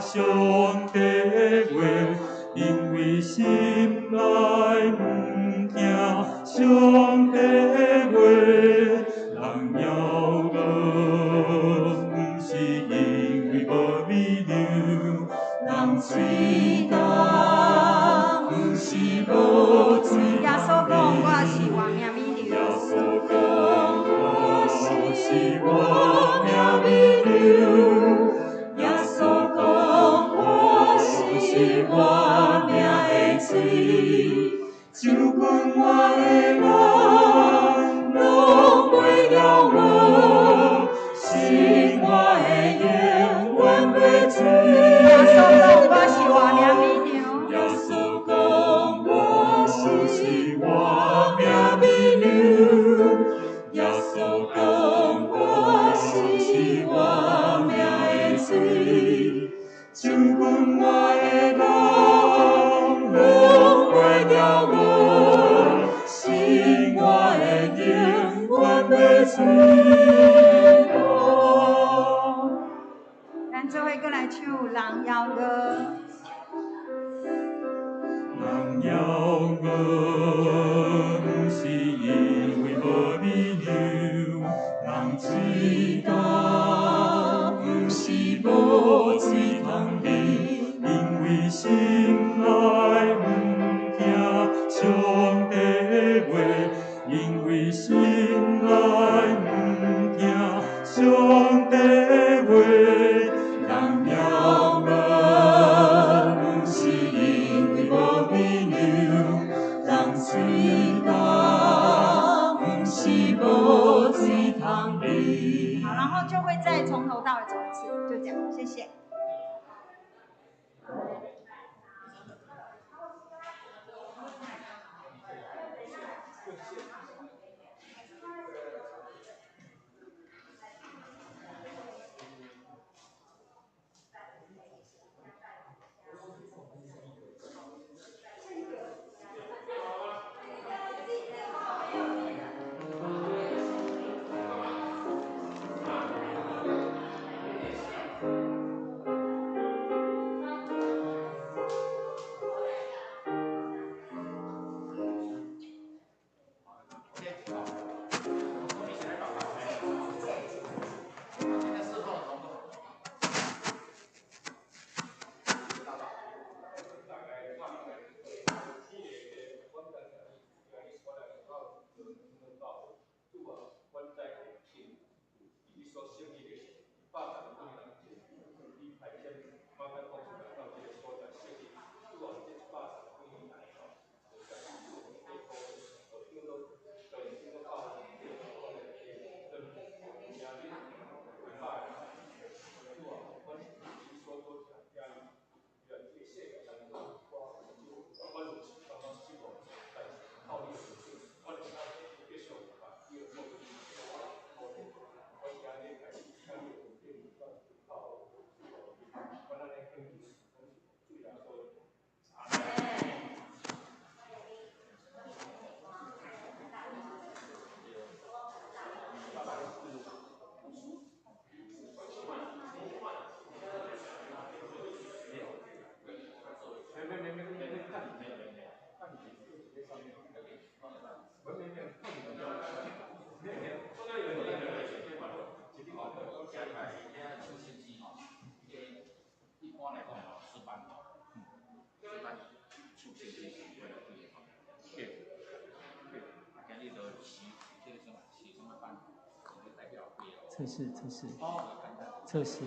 上帝話，因為心內毋聽上帝話，人枵餓，毋是因為無米糧，人喙乾，毋是無水。耶穌講我是活命米糧。耶穌講我是活命米糧，耶穌講我是活命的水，就近我的人攏袂枵餓，信我的永遠袂喙。耶穌講我是活命米糧。耶穌講我是活命米糧，耶穌講我是活命的水，就近我的人攏袂枵餓，信我的永遠袂喙乾。咱做伙閣來唱《人枵餓》。人枵餓，毋是因為無米糧，人喙乾，毋是無水通飲，因為心內毋聽上帝話，因為心內毋聽上帝話，人枵餓，毋是因為無米糧，人喙乾，毋是無水通飲。好，然後就會再從頭到尾走一次，就這樣，謝謝。測試測試測試。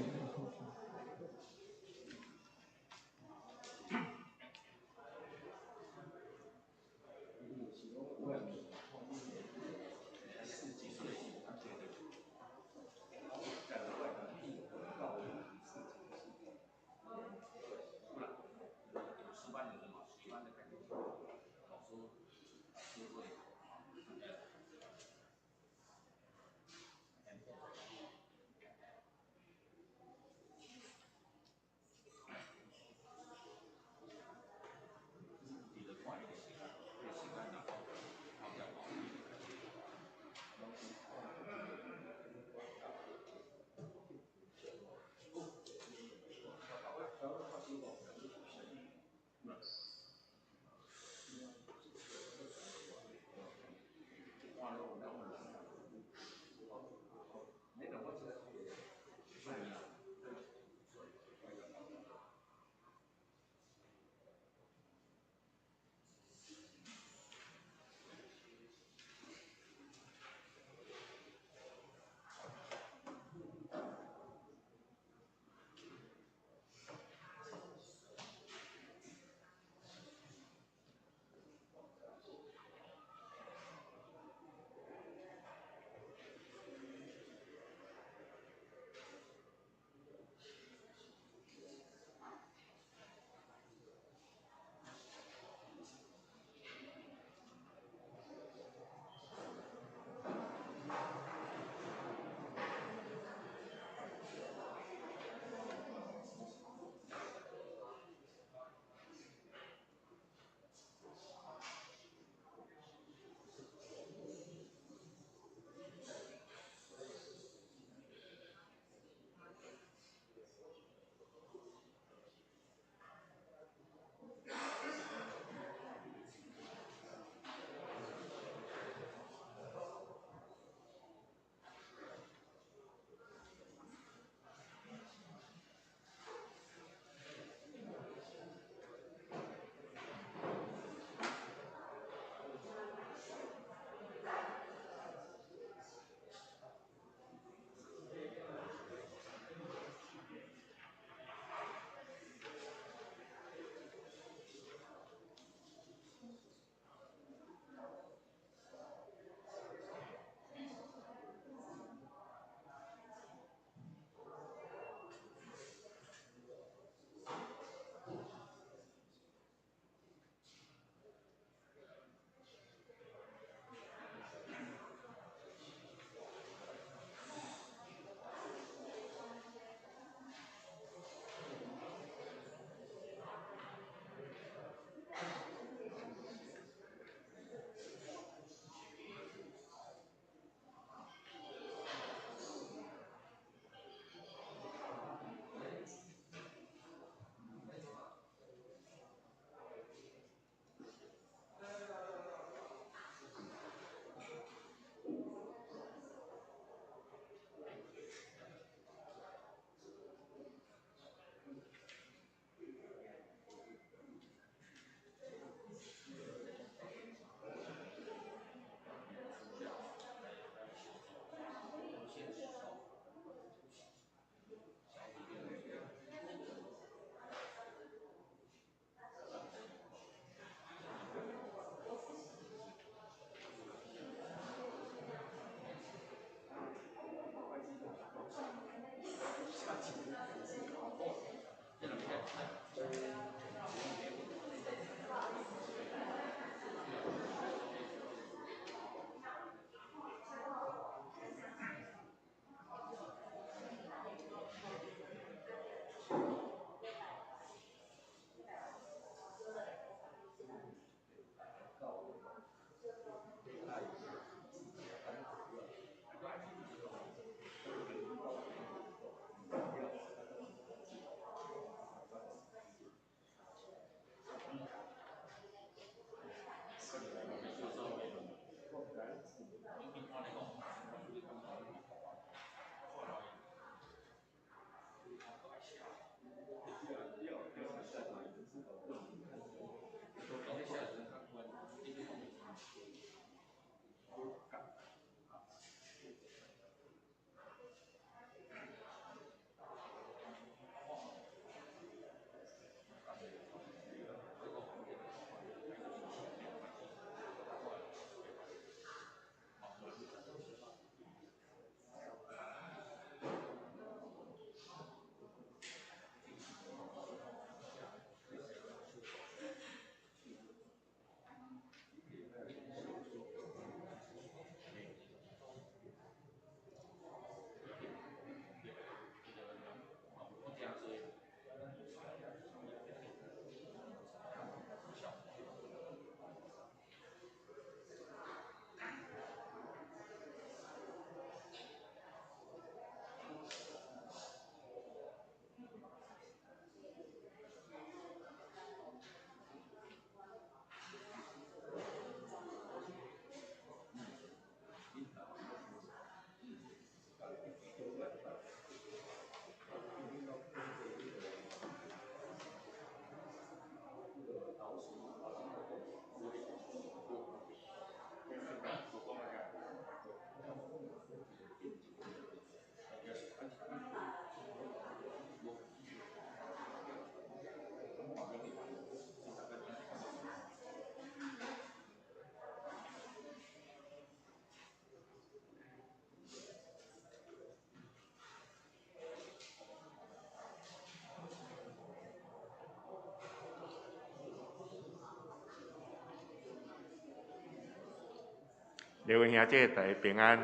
各位兄弟大家平安。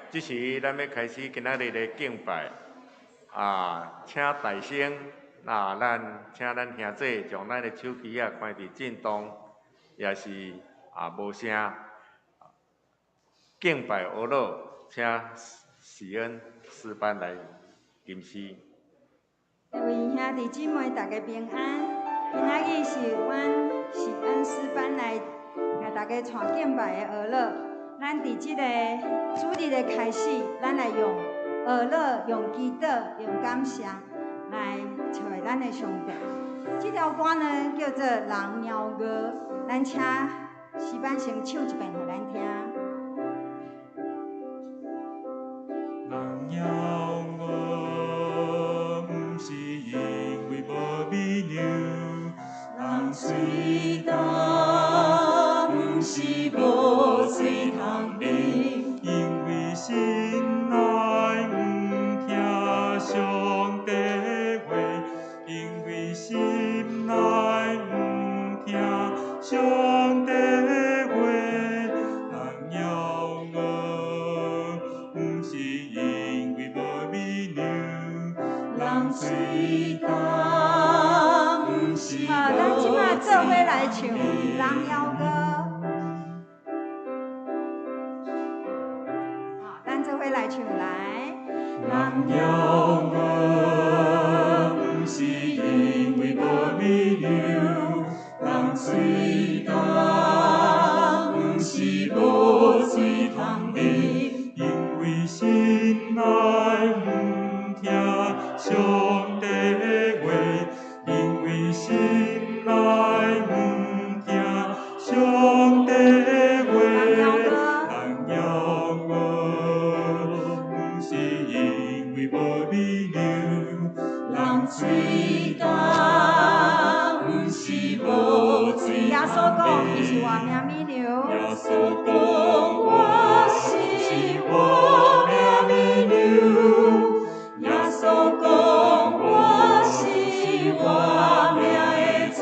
這時咱欲開始今仔日的敬拜，啊，請大聲，啊，咱請咱兄弟將咱的手機仔關佇震動，抑是啊無聲。敬拜呵咾，請喜恩詩班來吟詩。各位兄弟姊妹，大家平安。今仔日是阮喜恩詩班來共大家帶敬拜的呵咾。咱佇這個主日的開始，咱來用呵咾、用祈禱、用感謝來揣咱的上帝。這條歌呢叫做《人枵餓》，咱請詩班先唱一遍予咱聽。人枵餓，毋是因為無米糧；人喙乾，毋是無水通啉。因為心內毋聽上帝話，因為心內毋聽上帝話。人枵餓，毋是因為無米糧；人喙乾，毋是好，咱這擺做伙來唱《人枵餓》。好，咱做伙來唱來。人枵餓，毋是因為無米糧；人喙乾，毋是無水通啉。因為心內毋聽上帝話，因為心內毋聽上帝話。人枵餓，毋是因為無米糧；人喙乾，毋是無水耶穌講，伊是活命米糧。耶穌講，我是活命米糧。耶穌講，我是活命的水。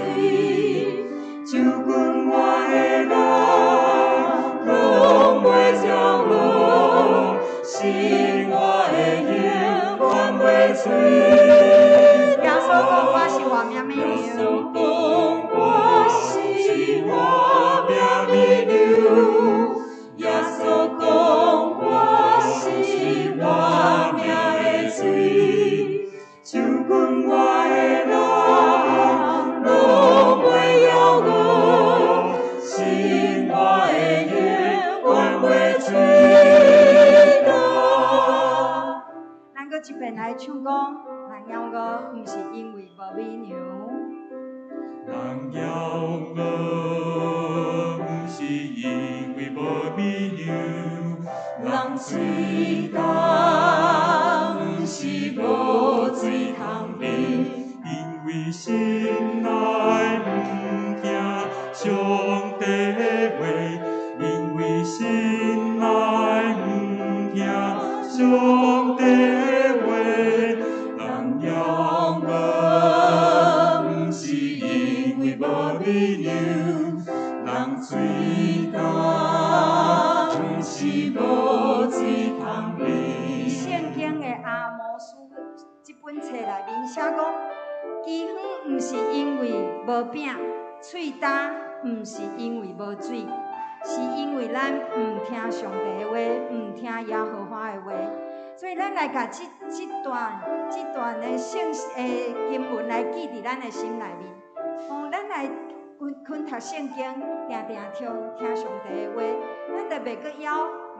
就近我的人，攏袂枵餓，信我的永遠袂喙。耶穌講，我是活命米耶穌糧。講，我是活命米糧。耶穌講，我是活命的水。就近我的人，攏袂枵餓，信我的永遠袂喙乾。咱閣一遍來唱講，人枵餓，毋是因為無米糧。人枵餓，毋是因為無米糧；人喙乾，毋是無水通啉。因為心內毋聽上帝話，因為心內毋聽上帝話。人枵餓，毋是因為無米糧；人喙乾，毋是無水通啉。聖經的阿摩司這本冊內面寫講，飢荒毋是因為無餅，喙焦毋是因為無水，是因為咱毋聽上帝的話，毋聽耶和華的話。所以咱來共這段的聖經文來記佇咱的心內面。哦，咱來勤勤讀聖經，定定聽聽上帝的話，咱就袂閣枵，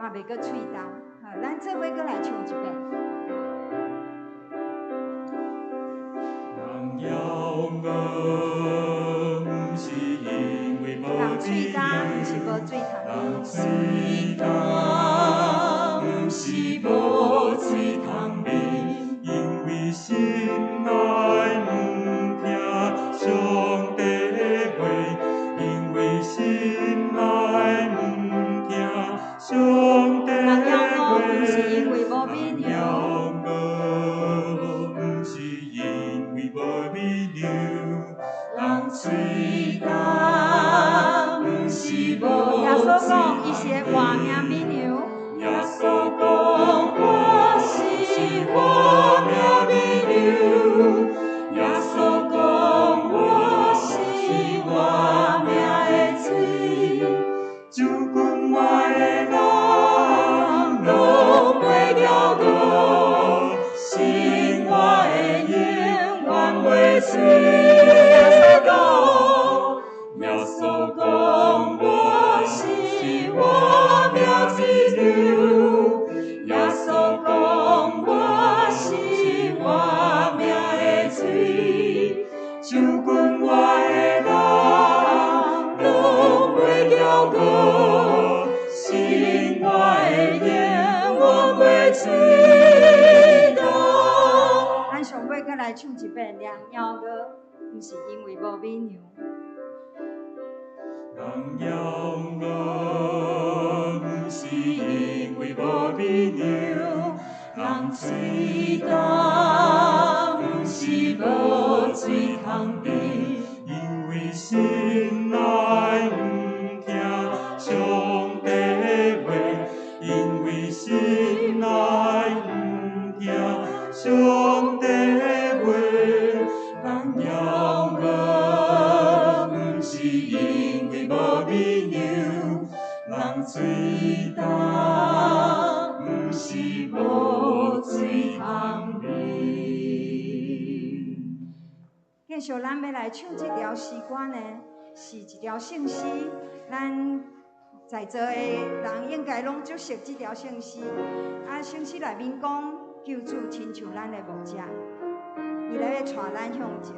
嘛袂閣喙焦。好，咱做伙閣來唱一遍。人枵餓，毋是因為無人喙米焦，毋是無糧；水通人啉。喙乾，毋是無水通啉。因為心內毋聽上帝話，因為心內毋聽上帝人枵餓，話。毋是因為無米人糧。枵餓，毋是因為無米糧；人喙乾，毋是無耶穌講，伊是活命美羊。耶穌講，我是活命美羊。耶穌講，我是活命的水，就近我的人攏袂枵餓，信我的永遠袂喙乾。耶穌講，我是活命水流。耶穌講，我是活命的水，就近我的人攏袂枵餓，信我的永遠袂喙乾。咱上尾閣來唱一遍，人枵餓，毋是因為無美羊。人枵餓，毋是因為無美羊；人喙乾，毋是無水通飲。因為心內毋聽上帝話，因為心內毋聽上帝話，人枵餓，毋是因為無美羊，人喙乾，毋是無水通飲。繼續，咱欲來唱這條詩歌呢，是一條聖詩。咱在座的人應該攏足熟這條聖詩。啊，聖詩內面講，救主親像咱的牧者，伊來欲帶咱向前，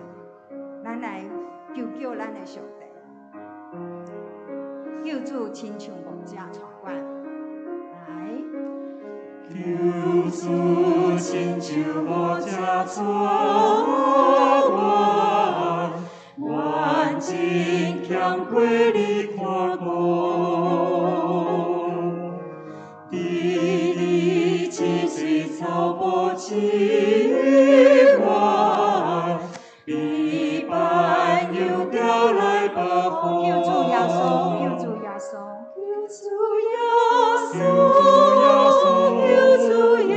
咱來求叫咱的上帝。救主親像牧者帶阮來。救主親像牧者帶我，願真謙卑你看顧，佇你青翠草埔之外，比白羊羔來保護。救主耶穌，救主耶穌，救主耶穌，救主耶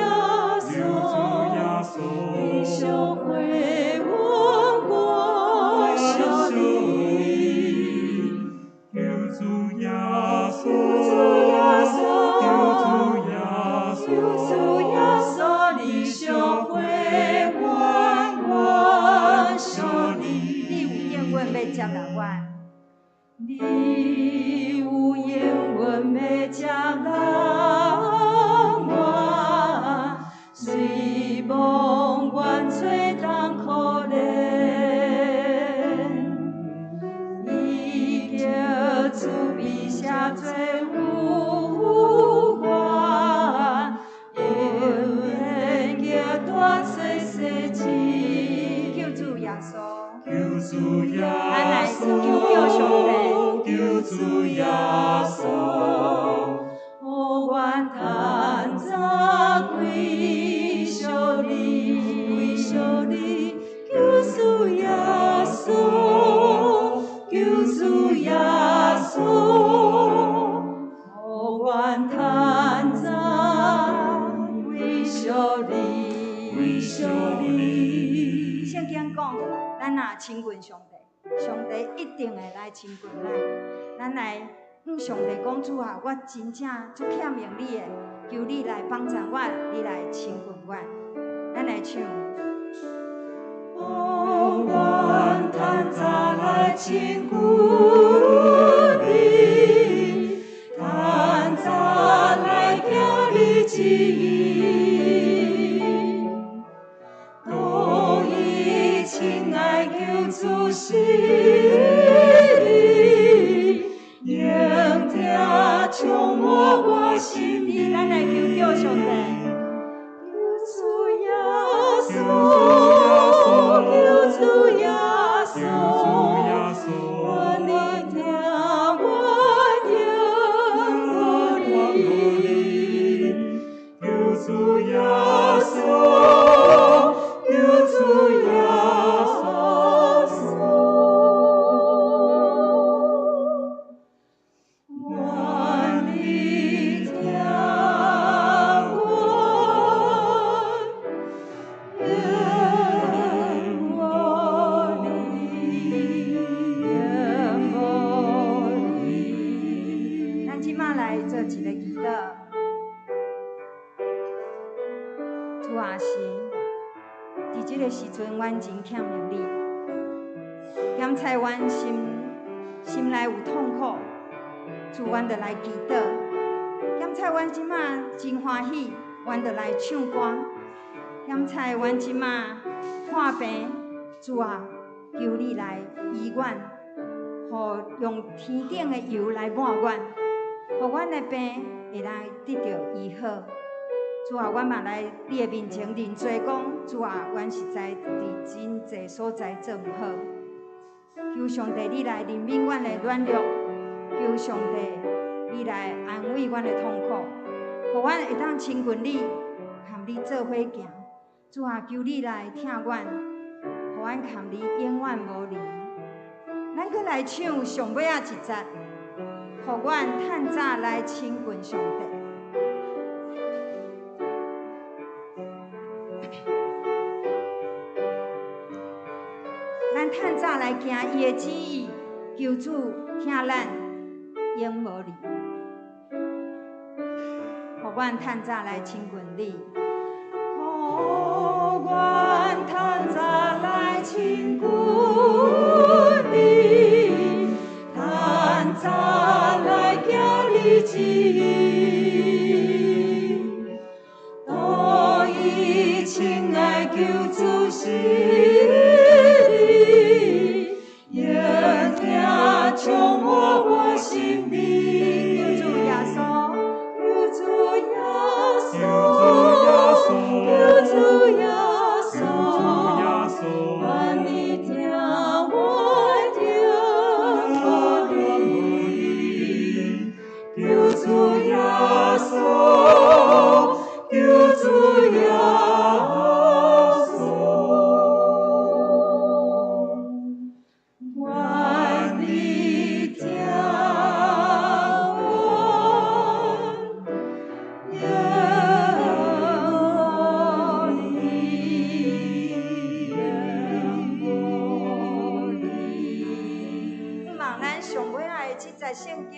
穌，你相會阮我惜你。救主耶穌，救主耶穌，你相會阮我惜你。你有應允欲接納阮，你有應允欲接納我，雖望阮做當可憐，伊叫慈悲赦罪有關，永遠叫斷水洗淨。救主耶穌，救主耶咱來求叫上帝，救主耶穌，予阮趁早歸惜你，歸惜你，救主耶穌，救主耶穌，予阮趁早歸惜你，歸惜你。聖經講，咱若親近上帝，上帝一定會來親近咱。咱來向上帝講，主啊，我真正足欠用你的，求你來幫助我，你來親近我。咱來唱。予阮趁早來親近你，趁早來行你旨意，獨以親愛救主心意，聆聽充滿我心意。咱來求叫上帝。救主耶穌，救主耶穌，願你聽我應你。救主耶穌，救主耶穌。阿神，佇這个時陣，阮真欠用你。檢查阮心心內有痛苦，主，阮就來祈禱。檢查阮這馬真歡喜，阮就來唱歌。檢查阮這馬破病，主啊，求你來醫阮，予用天頂的油來抹阮，予阮的病會來得著醫好。主啊，阮嘛來你的面前認罪，講主啊，阮實在佇真濟所在做毋好。求上帝你來憐憫阮的軟弱，求上帝你來安慰阮的痛苦，予阮會當親近你，和你做伙行。主啊，求你來疼阮，予阮和你永遠無離。咱閣來唱上尾仔一節，予阮趁早來親近上帝。咱趁早來行伊的旨意，求主疼咱永無離。予阮趁早來親近你，予阮趁早來親近你，趁早來行你旨意，多以親愛救主是你，願聽充滿我心裡。求主耶穌，求主耶穌，求主耶穌，願你聽我的禱求主耶穌，求主耶穌，願你聽我永無離，永無離。望咱上尾仔的這節聖經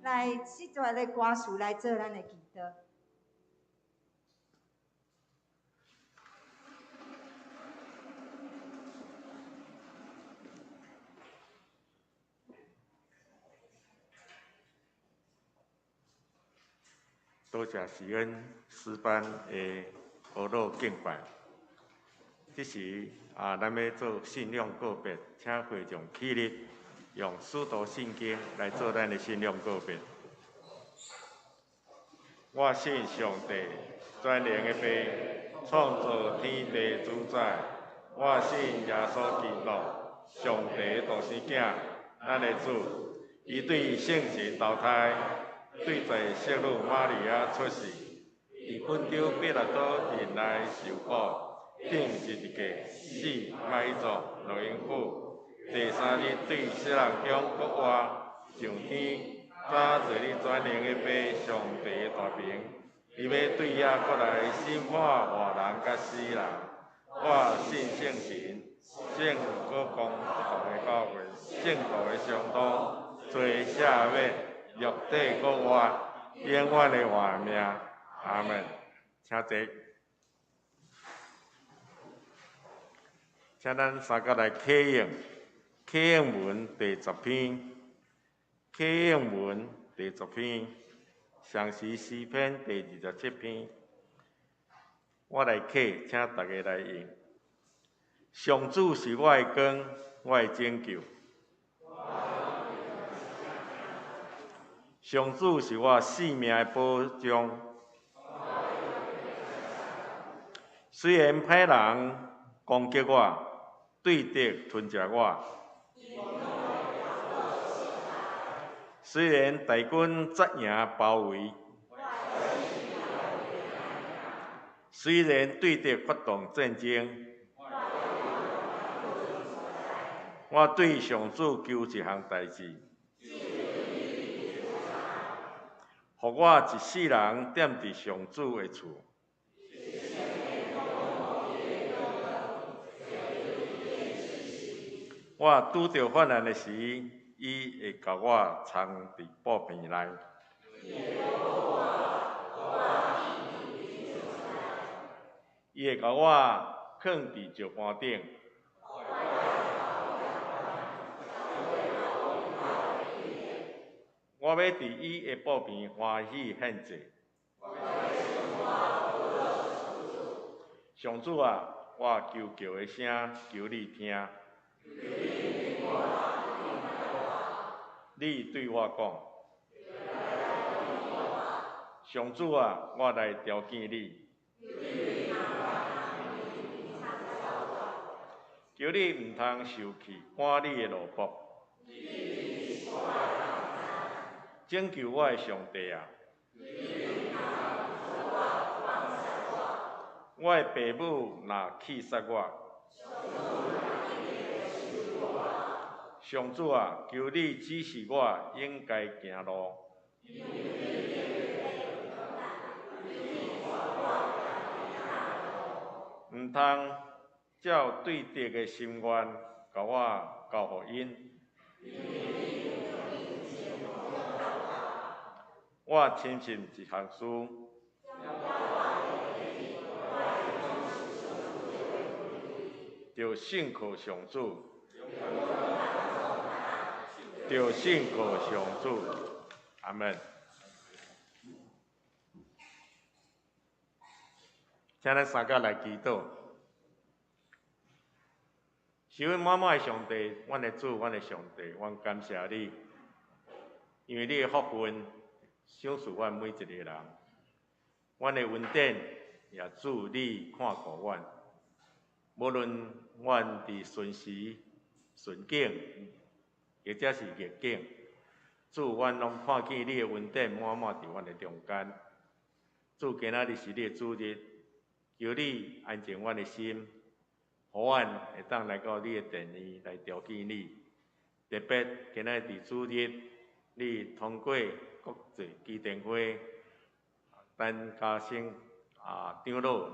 來，這段的歌詞來做咱的祈禱。多謝慈恩詩班的呵咾敬拜。這時啊，咱欲做信仰告別，請會眾起立，用使徒信經來做咱的信仰告別。我信上帝，全能的父，創造天地主宰。我信耶穌基督，上帝的獨生囝，咱的主。伊對聖神投胎，對在聖女瑪利亞出世，佇本丟彼拉多忍耐受苦，釘十字架，死埋葬，落陰府。第三日對死人中復活，上天，早坐佇全能的父上帝的大爿。伊欲對遐閣來審判活人佮死人。我信聖神，聖各公同的教會，聖徒的相通，罪赦免，肉體復活，永遠的活命。阿們。請坐。請咱三個來啟應，啟應文第十篇，啟應文第十篇，上是詩篇第27篇。我來啟，請大家來應。上主是我的光，我的拯救。上主是我性命的保障。雖然歹人攻擊我，對敵吞食我，雖然大軍紮營包圍，雖然對敵發動戰爭，我對上主求一項代誌，予我一世人踮佇上主的厝。我拄著患難的時，伊會共我藏佇布棚內。伊會共我囥佇石盤頂。我欲佇伊的布邊歡喜獻祭。上主啊，我求告的聲，求你聽。你對我講，上主啊，我來召見你。求你毋通受氣，趕你的奴僕。拯救我的上帝啊！我的爸母若棄殺我，上主啊，求你指示我應該行路。毋通照對敵的心願，共我交予𪜶。我深信一項事，著信靠上主，著信靠上主。阿們。請咱三甲來祈禱。慈恩滿滿的上帝，阮的主，阮的上帝，阮感謝你，因為你的福分賞賜阮每一个人，阮的恩典也主你看顧阮，無論阮佇順時順境，或者是逆境，主，阮攏看見你的恩典滿滿佇阮的中間。主，今仔日是你的主日，求你安靜阮的心，予阮會當來到你的殿裡來朝見你。特別今仔日佇主日，你通過國際基甸會陳嘉生長老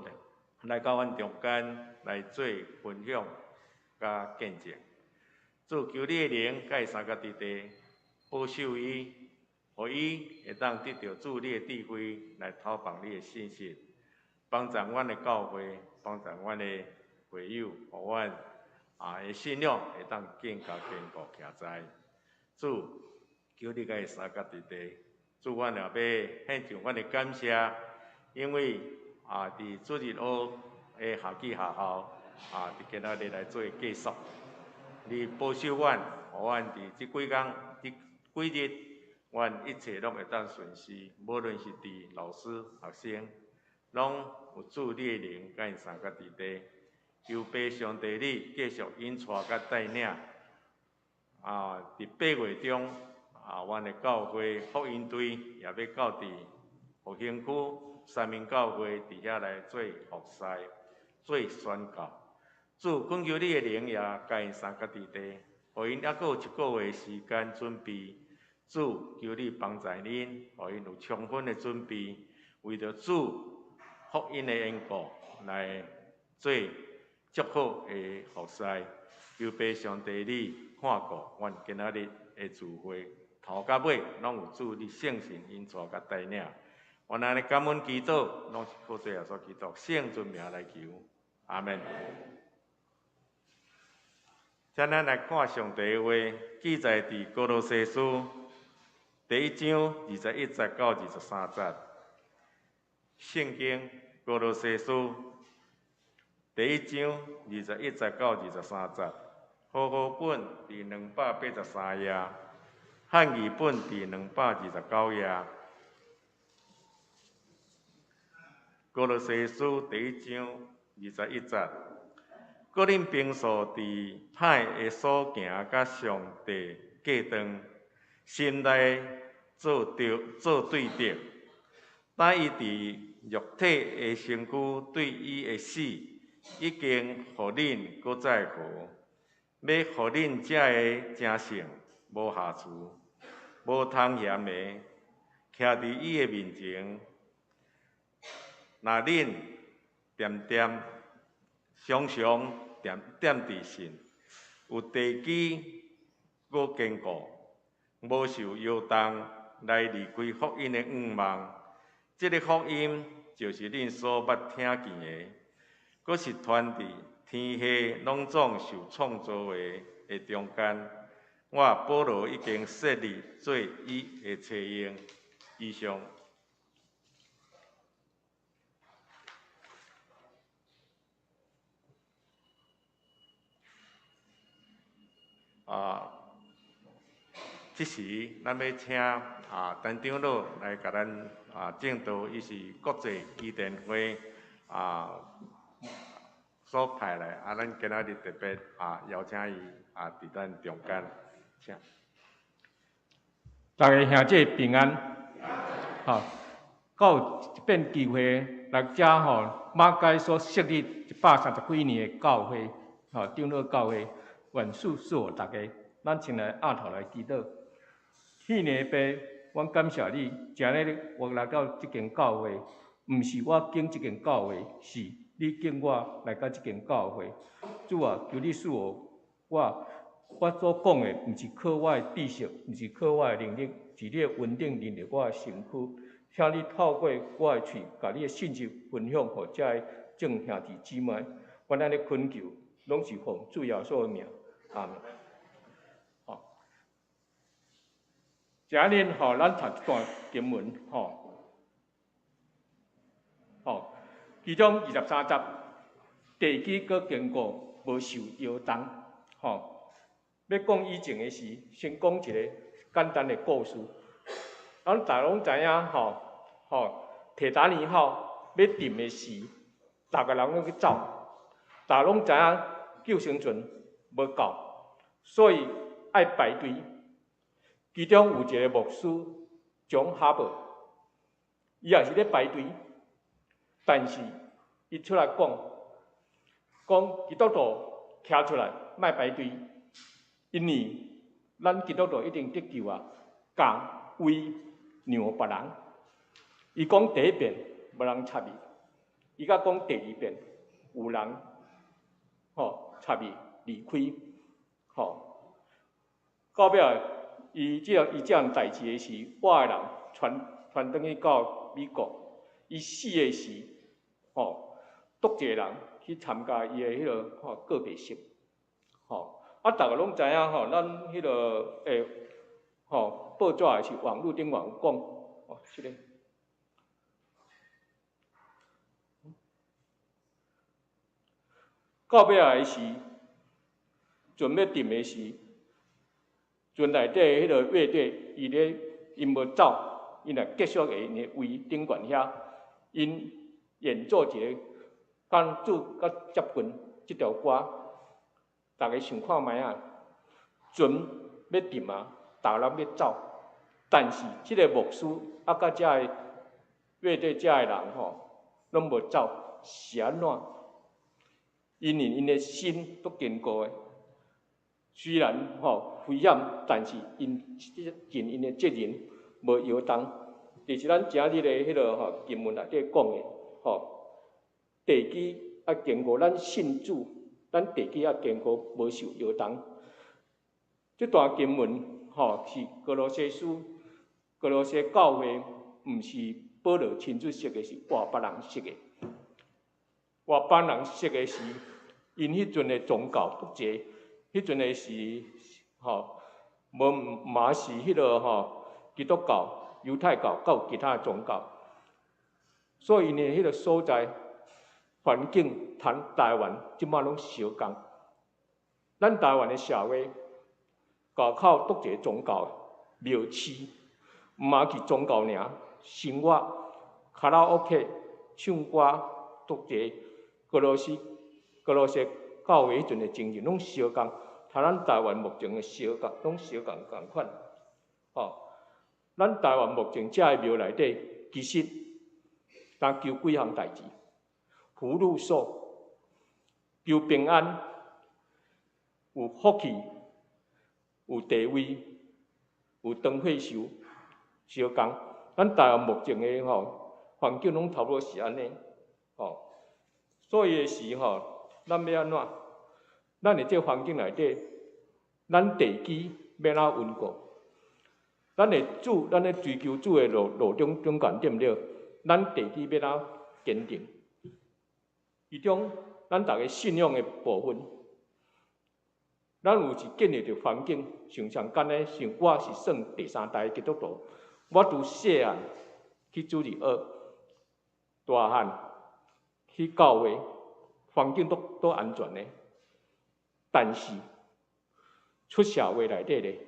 來到阮中間來做分享佮見證。主，求你的靈佮伊相佮佇地保守伊，予伊會當得著主你的智慧來投放你的信息，幫助阮的教會，幫助阮的會友，予阮的信仰會當更加堅固徛在。主，求你佮伊相佮佇地，主，阮也欲獻上阮的感謝，因為佇主日學的夏季學校佇今仔日來做結束。你保守阮，予阮佇這幾工、這幾日，阮一切攏會當順遂，無論是佇老師、學生，攏有主你的靈佮𪜶相佮佇地。求父上帝你繼續引帶佮帶領。佇8月中，阮的教會福音隊也欲到佇復興區三民教會佇遐來做服侍、做宣教。主，懇求你的靈也佮𪜶相佮佇地，予𪜶猶閣有一個月時間準備。主，求你幫助𪜶，予𪜶有充分的準備，為著主福音的緣故來做足好的服侍。求父上帝你看顧阮今仔日的聚會，頭到尾攏有主你聖神引帶佮帶領。阮按呢感恩祈禱，攏是靠主耶穌基督聖尊名來求，阿們。請咱來看上帝的話，記載佇歌羅西書第一章21節到23節。聖經歌羅西書第一章21節到23節，和合本佇283頁，漢語本佇229頁。歌羅西書第一章21節，閣恁平素佇歹的所行，佮上帝隔斷，心內做對做對敵。但伊佇肉體的身軀對伊的死，已經予恁閣再活，欲予恁這个成聖，無瑕疵、無通嫌的，徛佇伊的面前。若恁恬恬常常恬恬佇信，有地基閣堅固，無受搖動，來離開福音的向望。這个福音就是恁所捌聽見的。閣是傳佇天下攏總受創造的中間。我保羅已經設立做伊的冊用。以上。啊，這時咱欲請啊陳長老來共咱啊證道，伊是國際伊甸會啊所派來，啊，咱今仔日特別啊邀請伊啊佇咱中間，請。大家兄姊平安，吼，閣有一遍機會來遮吼，馬偕所設立130幾年的教會，吼，長老教會，願主賜予大家，咱先來徛頭來祈禱。天父爸，阮感謝你，今日我來到這間教會，毋是我揀這間教會，是你揀我來到這間教會。主啊，求你賜予我，我所講的毋是靠我的知識，毋是靠我的能力，是你的恩典臨到我的身軀。請你透過我的喙，共你的信息分享予遮的眾兄弟姊妹。阮按呢懇求，攏是奉主耶穌的名，阿們。吼，今日吼，咱讀一段經文，吼，吼，其中23節，地基閣堅固，無受搖動，吼。欲講以前的時，先講一个簡單的故事。咱大家攏知影，吼吼，鐵達尼號欲沉的時，逐个人攏去走，大家攏知影救生船無夠，所以愛排隊。其中有一个牧師蔣哈伯，伊也是咧排隊，但是伊出來講，講基督徒徛出來莫排隊。因為咱基督徒一定得救啊，共位讓別人。伊講第一遍無人插伊，伊閣講第二遍有人吼插伊離開，吼。到尾伊這伊這項代誌的時，活的人傳傳轉去到美國。伊死的時，吼，足濟人去參加伊的彼个吼告別式，吼。啊，逐个攏知影吼，咱彼个會吼報紙還是網路頂懸有講，哦，這个。到尾仔的時，船欲沉的時，船內底彼个樂隊，伊咧𪜶無走，𪜶來繼續佇𪜶的位頂懸遐，𪜶演奏一个佮主較接近這條歌。逐家想看覓仔，船欲沉啊，逐个人欲走，但是這个牧師啊，佮遮个樂隊遮个人吼，攏無走，是按怎？因為𪜶的心足堅固的，雖然吼危險，但是𪜶盡𪜶的責任，無搖動。就是咱今日的彼个吼經文內底講的吼，地基啊堅固，咱信主。咱地基猶堅固，無受搖動。這段經文吼是歌羅西書，歌羅西教會，毋是保羅親自設的，是外邦人設的。外邦人設的是，𪜶彼陣的宗教足濟，彼陣的是吼，無嘛是彼个吼基督教、猶太教，閣有其他的宗教，所以𪜶的彼个所在。環境同台灣這擺攏相仝，咱台灣的社會，外口足濟宗教廟寺，毋嘛去宗教爾，生活卡拉 OK、唱歌足濟，歌羅西歌羅西教會彼陣的情形攏相仝，同咱台灣目前的相仝，攏相仝仝款。吼，咱台灣目前遮个廟內底，其實單求幾項代誌。福祿壽，求平安，有福氣，有地位，有長歲壽，相仝。咱台灣目前的吼環境攏差不多是按呢，吼。所以的時吼，咱欲按怎？咱佇這環境內底，咱地基欲按怎穩固？咱的主，咱咧追求主的路路中中間對毋對？咱地基欲按怎堅定？其中咱逐个信仰的部分，咱有時建立著環境，像上簡單，像我是算第三代基督徒，我拄細漢去主日學，大漢去教會，環境都安全的。但是出社會內底咧，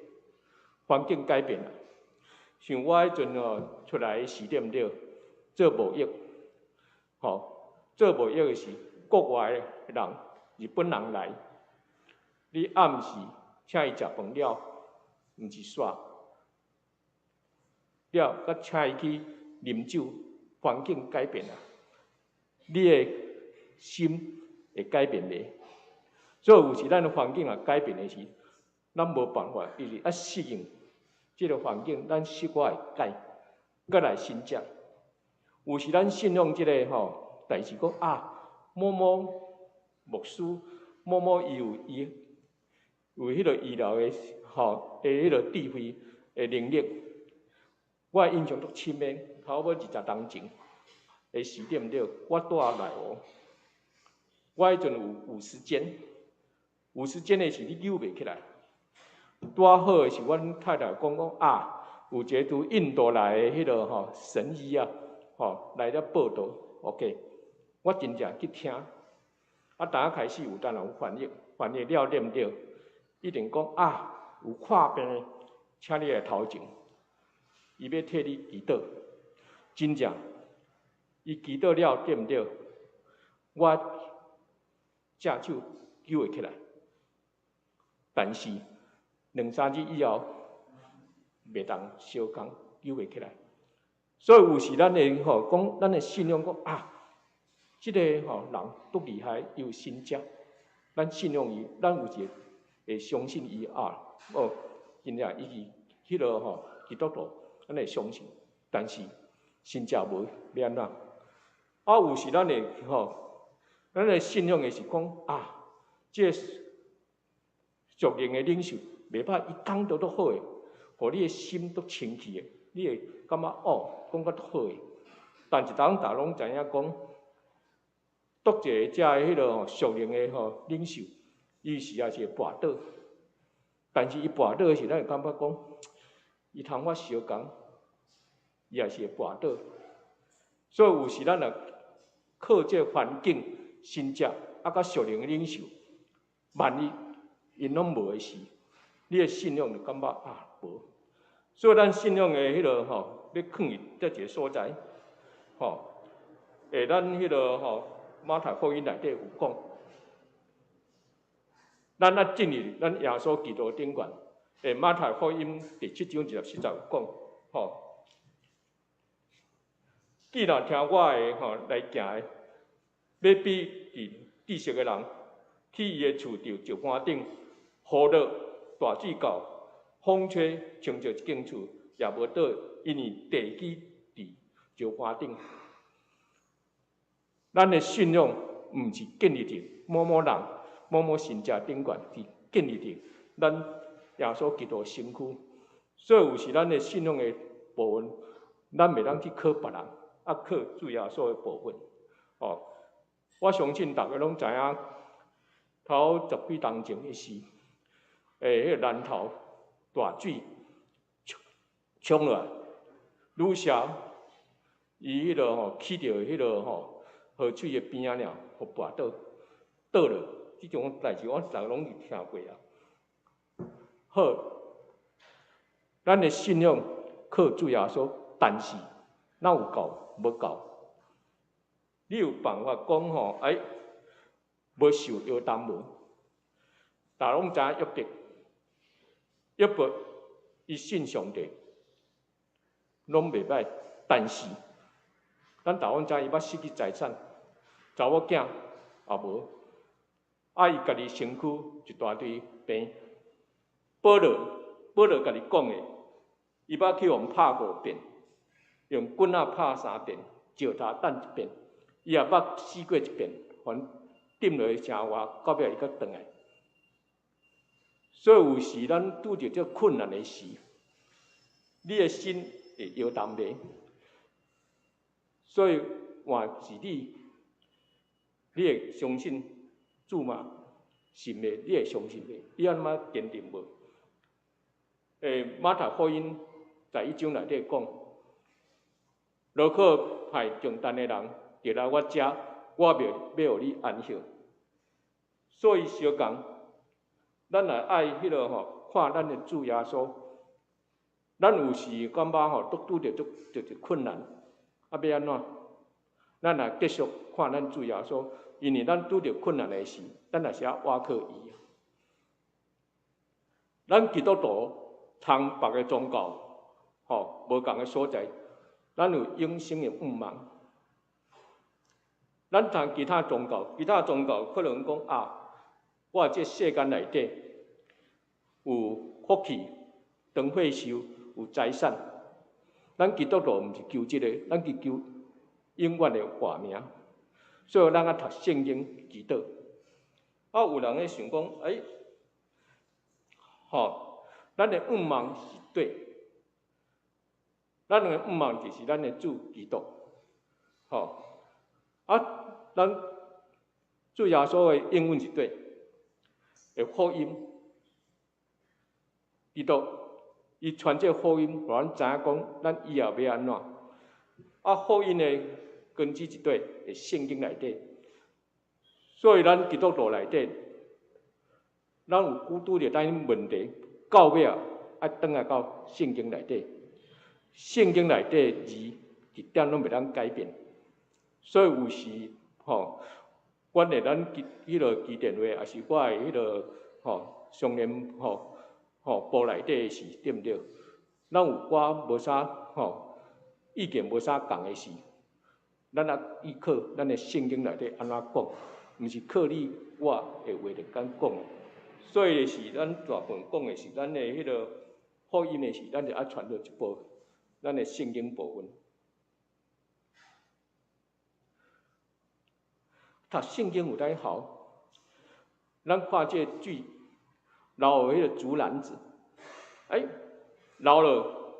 環境改變啦。像我彼陣哦出來時對毋對？做貿易，吼，做貿易的是國外的人，日本人來，你暗時請伊食飯了，毋是煞了，閣請伊去啉酒，環境改變啦，你的心會改變袂？所以有時咱的環境若改變的時，咱無辦法，一直愛適應這个環境，咱習慣會改，閣來新食。有時咱信仰這个吼，但是講啊，某某牧師，某某伊有伊有彼个醫療的吼的彼个智慧的能力，我印象足深的，差不多20年前的時對毋對？我住內湖，我彼陣有時間，有時間的時你扭袂起來。拄仔好的是，阮太太講講啊，有一个拄印度來的彼个吼神醫啊，吼來遮報道，OK，我真正去聽。啊，當開始有當然有翻譯，翻譯了對毋對？一定講啊，有看病的，請你來頭前，伊欲替你祈禱，真正，伊祈禱了對毋對？我隻手救會起來，但是兩三日以後，袂當相仝救會起來。所以有時咱會吼講，咱的信仰講啊，這个吼人足厲害，伊有神蹟，咱信仰伊，咱有時會相信伊啊。哦，真正伊是彼个吼基督徒，咱會相信。但是神蹟無，欲按怎？啊，有時咱會吼，咱的信仰的是講啊，這个屬靈的領袖袂歹，伊講得足好的，予你的心足清氣的，你會感覺哦，講甲足好的。但是當大家攏知影講，獨一个遮的彼个吼屬靈的吼領袖，伊是也是會跋倒，但是伊跋倒的時，咱會感覺講，伊頭髮相仝，伊也是會跋倒。所以有時咱若靠這個環境、神蹟，啊，佮屬靈的領袖，萬一𪜶攏無的時，你的信仰就感覺啊無。所以咱信仰的彼个吼，欲囥佇這一个所在，吼，咱彼个吼馬太福音內底有講，咱若進入咱耶穌基督頂懸，馬太福音第七章24節有講，吼，既然聽我的吼來行的，欲比佇知識的人去伊的厝佇石山頂，雨落大水到，風吹衝著一間厝也無倒，因為地基佇石山頂。咱的信仰毋是建立佇某某人、某某神蹟頂懸，是建立佇咱耶穌基督的身軀。所以有時咱的信仰的部分，咱袂當去靠別人，啊靠主耶穌的部分。哦，我相信逐家攏知影，頭十幾冬前的事，彼個南投大水衝落來，女婿伊彼个吼去著彼个吼河水的邊仔爾，予跋倒，倒落，這種代誌我逐家攏有聽過啊。好，咱的信仰靠主耶穌，但是哪有夠？無夠。你有辦法講吼？哎，無受搖動無？逐家攏知影約伯，約伯伊信上帝，攏袂歹，但是咱逐家攏知伊捌失去財產，查某囝也無，啊，伊家己身軀一大堆病。保羅，保羅家己講的，伊捌去予人拍五遍，用棍仔拍三遍，石頭擲一遍，伊也捌死過一遍，予人釘落去城外，到尾伊閣轉來。所以有時咱拄著這困難的時，你的心會搖動袂？所以換是你，你會相信主嗎？信袂？你會相信袂？你按怎堅定無？馬太福音在一章內底講，勞苦擔重擔的人，就來我遮，我欲予你安息。所以相共，咱若愛彼个吼，看咱的主耶穌，咱有時感覺吼，都拄著足足濟困難，啊，欲按怎？咱若繼續看咱主耶穌，因為咱拄著困難的時，咱也是愛倚靠伊。咱基督徒通別个宗教，吼，無仝的所在，咱有永生的盼望。咱通其他宗教，其他宗教可能講啊，我這世間內底有福氣、長歲壽、有財產。咱基督徒毋是求這个，咱是求永遠的活命。所以咱愛讀聖經祈禱。啊，有人咧想講，欸，吼，咱的願望是對，咱的願望就是咱的主基督，吼。啊，咱主耶穌的應允是對，的福音，基督伊傳這個福音，予咱知影講，咱以後欲按怎？啊，福音的根基是對，佇聖經內底，所以咱基督徒內底，咱有拄拄著咱問題，到尾啊，愛轉來到聖經內底，聖經內底字一點攏袂當改變。所以有時吼，阮的咱彼个基電會，抑是我的彼个吼商聯吼吼部內底的事，對毋對？咱有寡無啥吼意見無啥仝的事，咱愛依靠咱的聖經內底按怎講，毋是靠你我的話來敢講。所以是咱大部分講的是咱的彼个福音的時，咱就愛傳到一部咱的聖經部分。讀聖經有當好，咱看這個水流彼个竹籃子，欸，流了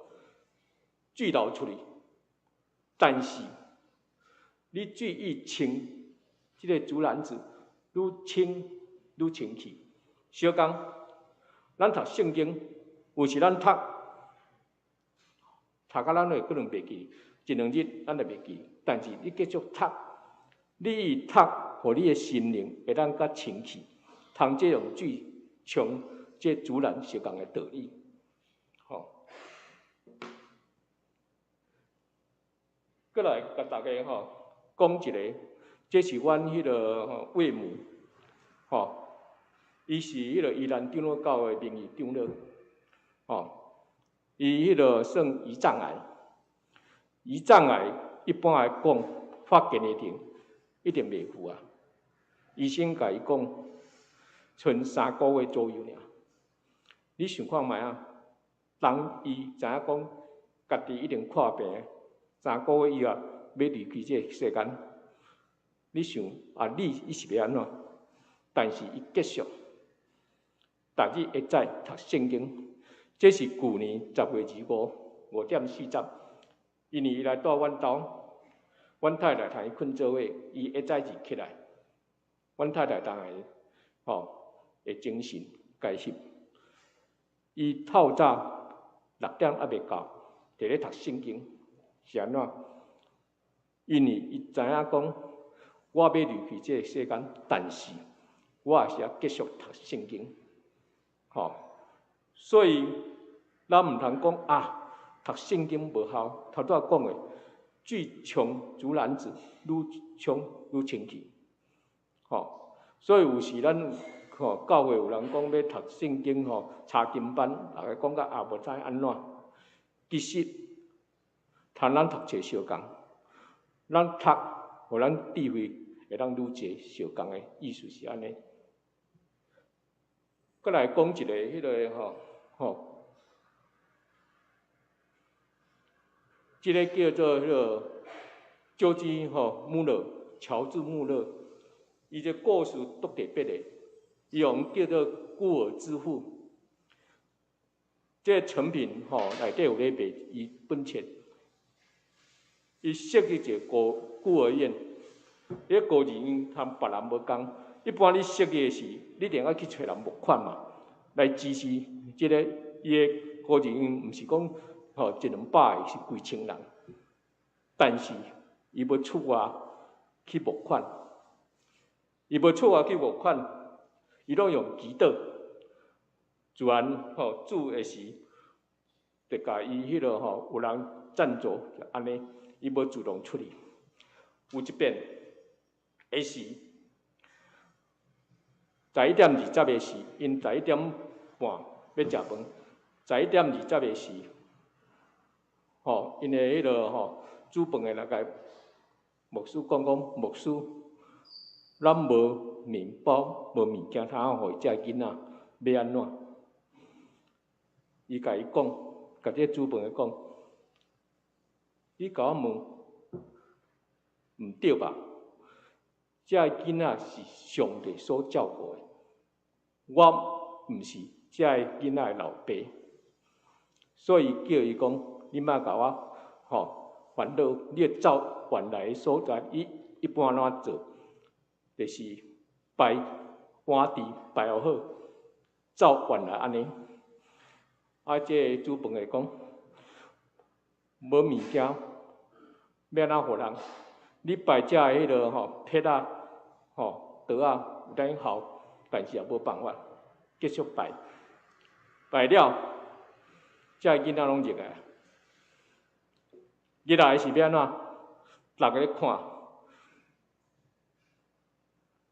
水流出去，但是你水愈清，這个竹籃子愈清愈清氣。相仝，咱讀聖經，有時咱讀，讀甲咱會可能袂記，一兩日咱就袂記，但是你繼續讀。你愈讀，予你的心靈會當較清氣，通這種水沖這竹籃相仝的道理，吼。閣來共大家吼講一个，這是阮彼个岳母，吼，伊是彼个宜蘭長老教會名譽長老，吼，伊彼个算胰臟癌，胰臟癌一般來講發現的時。一定袂赴啊！醫生共伊講，賰3個月左右爾。你想看覓啊？當伊知影講，家己一定看病，三個月以後欲離開這个世間，你想啊，你伊是欲按怎？但是伊繼續，逐日會早讀聖經。這是舊年10月25 5點40，因為伊來蹛阮兜。阮太太同伊睏做伙，伊一早就起來，阮太太當下吼會精神共伊翕。伊透早6點猶未到，佇咧讀聖經，是按怎？因為伊知影講，我欲離開這个世間，但是我也是愛繼續讀聖經，吼。所以咱毋通講啊，讀聖經無效，頭拄仔講的。水沖竹籃子，愈沖愈清氣，吼！所以有時咱吼教會有人講欲讀聖經吼，查經班，逐家講甲也無知按怎。其實，同咱讀冊相仝，咱讀，予咱智慧會當愈濟相仝的意思是按呢。閣來講一个彼个吼吼。這个叫做彼个喬治吼穆勒，喬治穆勒，伊這故事足特別的，伊予人叫做孤兒之父。這个誠品吼內底有咧賣伊本冊，伊設計一个孤兒院，彼孤兒院通別人無仝，一般你設立的時，你一定愛去揣人募款嘛，來支持這个伊的孤兒院，毋是講吼一兩百个，是幾千人。但是伊欲出外去募款，伊欲出外去募款，伊攏用祈禱。自然吼主的時，就共伊彼个吼有人贊助，就按呢，伊無主動出去。有一遍的時，11點20的時，𪜶11點半欲食飯，11點20的時，吼，𪜶的彼个吼煮飯的來共牧師講講，牧師，咱無麵包，無物件通予遮囡仔，欲按怎？伊共伊講，共這煮飯的講，你共我問，毋對吧？這囡仔是上帝所照顧的，我毋是這囡仔的老爸，所以叫伊講，你莫共我吼煩惱，你會走原來的所在，伊一般按怎做？就是擺碗池擺予好，照原來按呢。啊，這个煮飯的講，無物件，欲按怎予人？你擺遮的彼个吼撇仔、吼桌仔有當效，但是也無辦法，繼續擺，擺了，遮囡仔攏入來，入來是欲按怎？逐个咧看，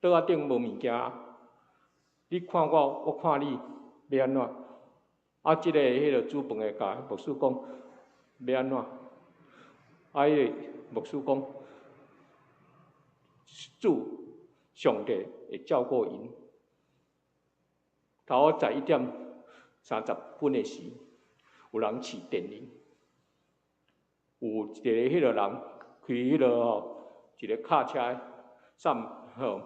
桌仔頂無物件，你看我，我看你，欲按怎？啊，這个彼个煮飯的共牧師講，欲按怎？啊，彼個牧師講，主上帝會照顧𪜶。頭11點30分的時，有人飼電鈴，有一個彼个人開彼个吼一个卡車送吼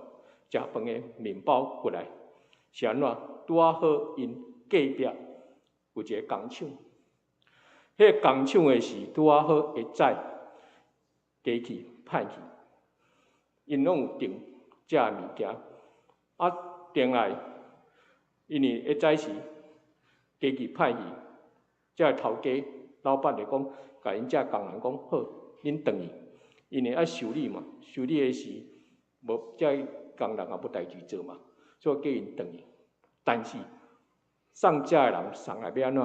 食飯的麵包過來，是按怎？拄仔好𪜶隔壁有一個工廠，彼个工廠的時拄仔好會載機器歹去，𪜶攏有訂遮物件，啊訂來，因為會載時機器歹去，遮頭家老闆就講，共𪜶遮工人講好，恁轉去，因為愛修理嘛，修理的時無遮工人也無代誌做嘛，所以叫𪜶轉去。但是送遮的人送來欲按怎？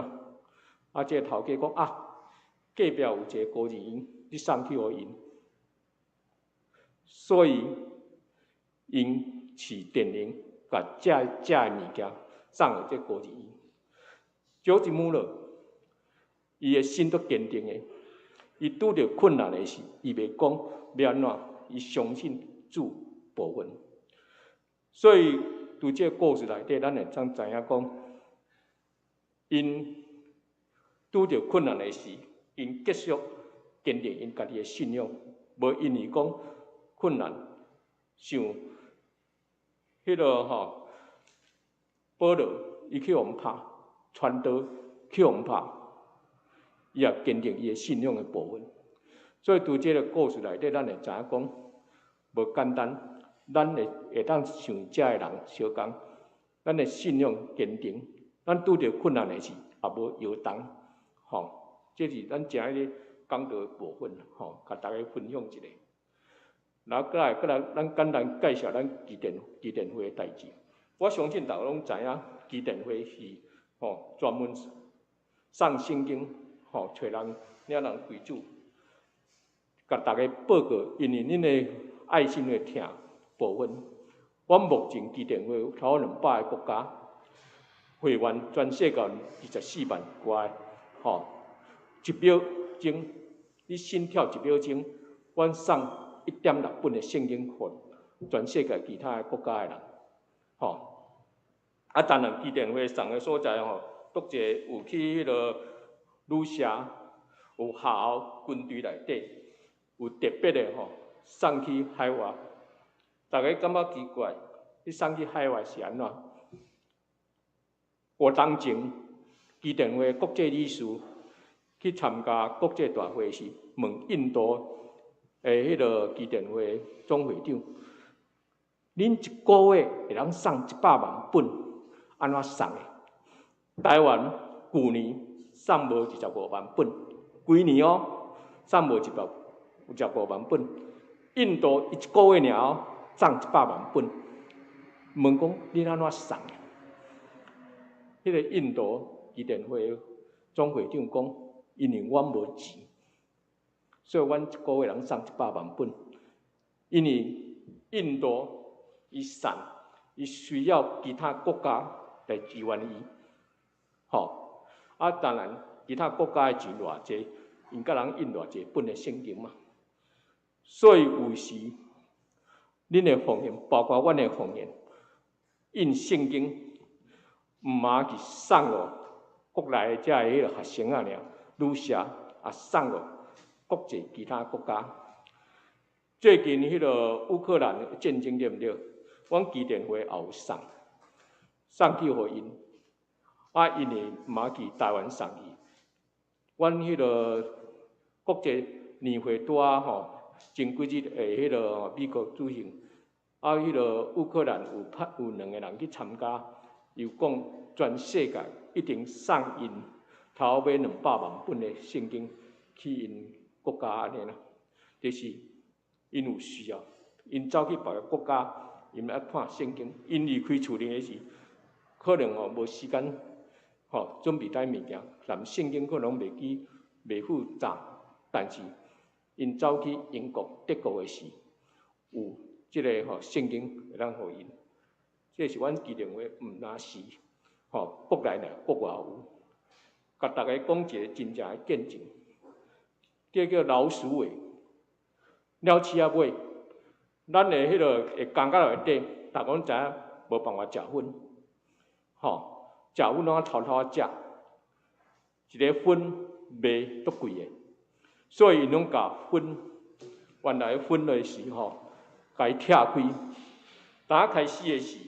啊，這個頭家講啊，隔壁有一個孤兒院，你送去予𪜶。所以𪜶飼電鈴，共遮遮的物件送予這孤兒院。就這麼了，伊的心足堅定的。伊拄著困難的時，伊袂講欲按怎，伊相信主部分。所以，佇這個故事內底，咱會當知影講，𪜶拄著困難的時，𪜶繼續堅定𪜶家己的信仰，無因為講困難，像彼个吼保羅，伊去予拍，傳道去予拍，伊也堅定伊的信仰的部分。所以，佇這个故事內底，咱會知影講，無簡單。咱會會當像遮的人相仝，咱的信仰堅定，咱拄著困難的時，也無搖動，吼。這是咱遮彼個講道的部分，吼，共大家分享一下。然後閣來，閣來，咱簡單介紹咱基甸會的代誌。我相信大家攏知影，基甸會是吼專門送聖經，吼揣人領人歸主，共大家報告，因為恁的愛心的疼部分。阮目前基甸會有超過200個國家，會員全世界24萬外，吼，1秒鐘，你心跳1秒鐘，阮送1.6本的聖經予全世界其他的國家的人，吼。啊，當然基甸會送的所在吼，足濟有去彼个女社，有學校、軍隊內底，有特別的吼送去海外。大家感覺奇怪，你送去海外是按怎？我當前基甸會國際理事去參加國際大會時，問印度彼个基甸會總會長，恁一个月會當送100萬本，按怎送的？台灣舊年送無25萬本，規年哦，送無25萬本。印度伊一个月爾哦，送100萬本。問講恁按怎送的？彼个印度基甸會總會長講，因為阮無錢，所以阮一个月通送100萬本。因為印度伊送，伊需要其他國家來支援伊，吼啊！當然，其他國家的錢偌濟，𪜶才通印偌濟本的聖經嘛。所以有時，恁的奉獻，包括阮的奉獻，印聖經，毋嘛是送予國內的遮个彼个學生仔爾，女舍也送予國際其他國家。最近彼个烏克蘭的戰爭對毋對？阮基甸會也有送，送去予𪜶，啊，𪜶會嘛去台灣送去。阮彼个國際年會拄仔吼，前幾日會彼个美國舉行，啊，彼个烏克蘭有派有兩个人去參加，又講全世界一定送𪜶頭尾200萬本的聖經去𪜶國家按呢啦，就是𪜶有需要，𪜶走去別个國家，𪜶愛看聖經，𪜶離開厝裡的時，可能吼無時間吼準備帶物件，連聖經可能袂記袂負責，但是𪜶走去英國、德國的時，有這个吼聖經會當予𪜶。這是阮基甸會，毋但是吼國內爾，國外有。共大家講一个真正的見證，這叫老鼠尾，鳥鼠仔尾。咱的彼个會工到內底，逐个攏知影無辦法食薰，吼，食薰攏愛偷偷仔食，一个薰賣足貴的，所以𪜶攏共薰原來薰的時吼，共伊拆開。當開始的時，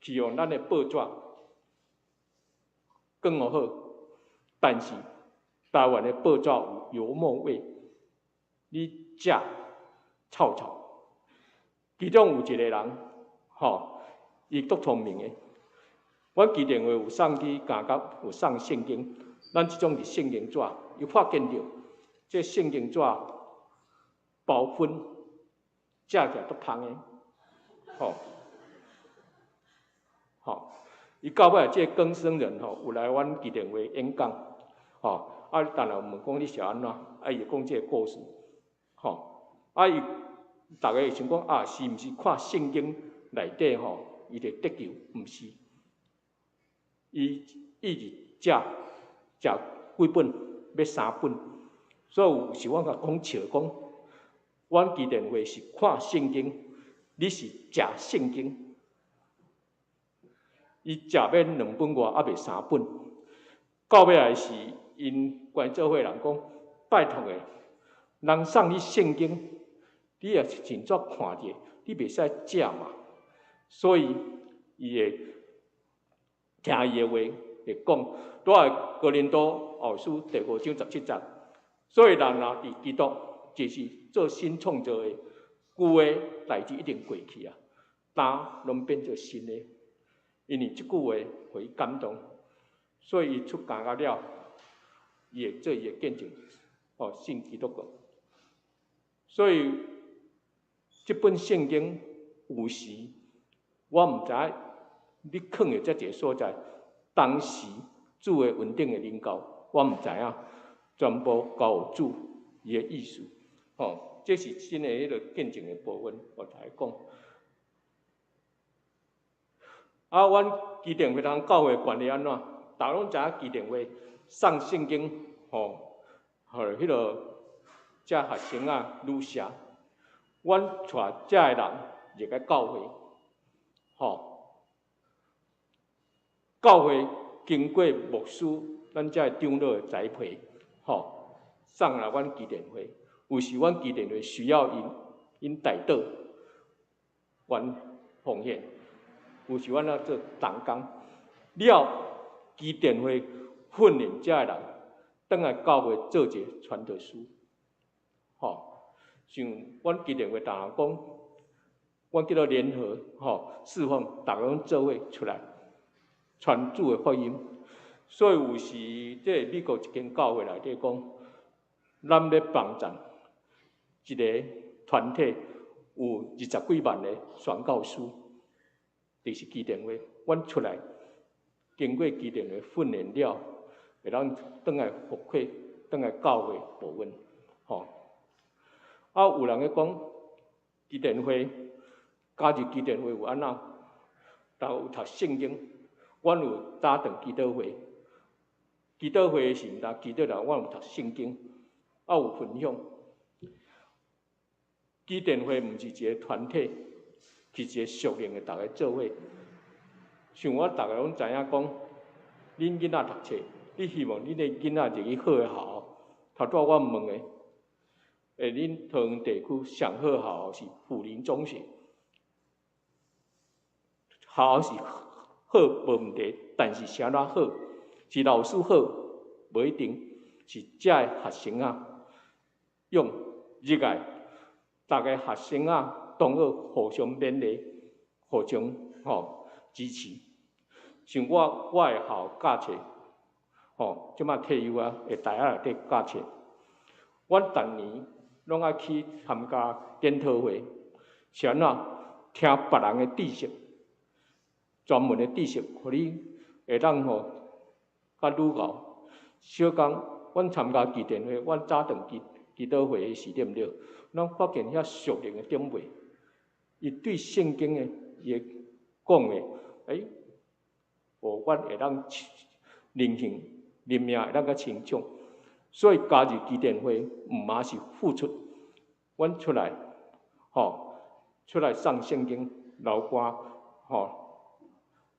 去用咱的報紙捲予好，但是台灣的報紙有油墨味，你食臭臭。其中有一個人，吼，伊足聰明的。阮基甸會有送去監獄，有送聖經。咱這種是聖經紙，伊發現著這聖經紙包薰，食起來足芳的，吼，吼。伊到尾這個更生人吼，有來阮基甸會演講，吼，啊，當然問講你是按怎，啊，伊就講這個故事，吼，啊，伊逐家會想講啊，是毋是看聖經內底吼，伊就得救？毋是，伊一直食食幾本，欲三本，所以有時我共講笑講，阮基甸會是看聖經，你是食聖經。伊食欲兩本外，猶未三本。到尾來是𪜶關照會人講，拜託的，人送你聖經，你也是真早看著，你袂使食嘛。所以伊會聽伊的話，會講，拄仔哥林多後書第五章十七節。所以人若佇基督，就是做新創造的，舊的代誌已經過去啊，呾攏變做新的。因為這句話予伊感動，所以伊出監獄了，伊會做伊的見證，哦，信基督教。所以這本聖經有時我毋知影你囥佇這一個所在，當時主的恩典的臨到，我毋知影，全部交予主伊的意思，吼，這是真的彼個見證的部分，我來講。啊，阮基甸會同教會關係按怎？逐家攏知影基甸會送聖經，吼，予彼个遮學生仔、女舍，阮帶遮个人入來教會，吼，教會經過牧師，咱遮个長老的栽培，吼，送來阮基甸會。有時阮基甸會需要𪜶，𪜶代禱，阮奉獻。有時阮咧做同工，了基甸會訓練遮个人，轉來教會做一个傳道師，吼，像阮基甸會逐人講，阮叫做聯合吼侍奉，逐家攏做伙出來傳主的福音。所以有時這美國一間教會內底講，咱欲幫贊一个團體有二十幾萬个宣教師，就是基甸會，阮出來經過基甸會訓練了，會當轉來回饋，轉來教會部分，吼。啊，有人咧講基甸會加入基甸會有按怎？逐有讀聖經，阮有早頓祈禱會，祈禱會的時陣，祈禱了，阮有讀聖經，啊有分享。基甸會毋是一个團體，是一个屬靈的，逐家做伙。像我逐家攏知影講，恁囡仔讀冊，你希望恁的囡仔入去好的學校。頭拄仔我問的，恁桃園地區上好學校是輔林中學，學校是好無問題，但是啥物好？是老師好，無一定，是遮的學生啊，用熱愛，逐个學生啊，當好互相勉勵，互相吼支持。像我，我的學校教冊，吼，這馬退休啊，會大學內底教冊。阮逐年攏愛去參加研討會，是按怎？聽別人的知識，專門的知識，予你會當吼較愈𠢕。小講，阮參加基甸會，阮早頓祈祈禱會的時，對毋對？咱發現遐屬靈的長輩，伊對聖經的伊講的，欸，予阮會當靈性、靈命會當較成長。所以加入基甸會，毋嘛是付出，阮出來，吼，出來送聖經、流汗，吼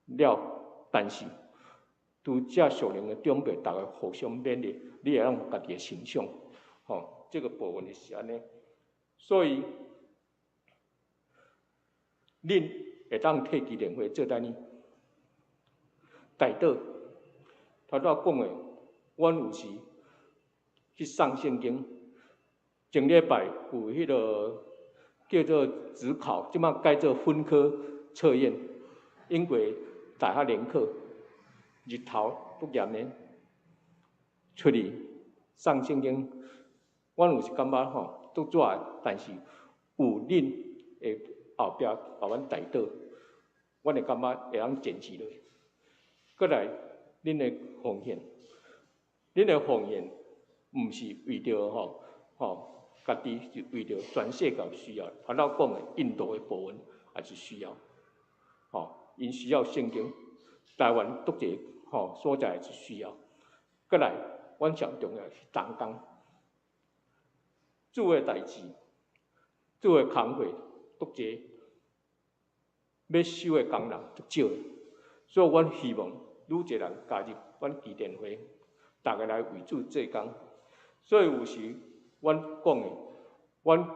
了，但是拄這屬靈的長輩，逐家互相勉勵，你會當有家己的成長，吼，這个部分就是按呢。所以，恁會當替基甸會做啥物？代禱，頭拄仔講的，阮有時去送聖經，前禮拜有彼个叫做指考，這馬改做分科測驗，英國大學聯考，日頭足炎的，出去送聖經，阮有時感覺吼足熱的，但是有恁的後壁共阮代禱，阮會感覺會當堅持落去。閣來，恁的奉獻，恁的奉獻毋是為著吼吼家己，是為著全世界需要。頭拄仔講的印度的部分也是需要，吼，𪜶需要聖經。台灣獨一個吼所在也是需要。閣來，阮上重要是同工，做的代誌，做的工課足濟，欲收的工人足少的，所以阮希望愈濟人加入阮基甸會，逐家來為主做工。所以有時阮講的，阮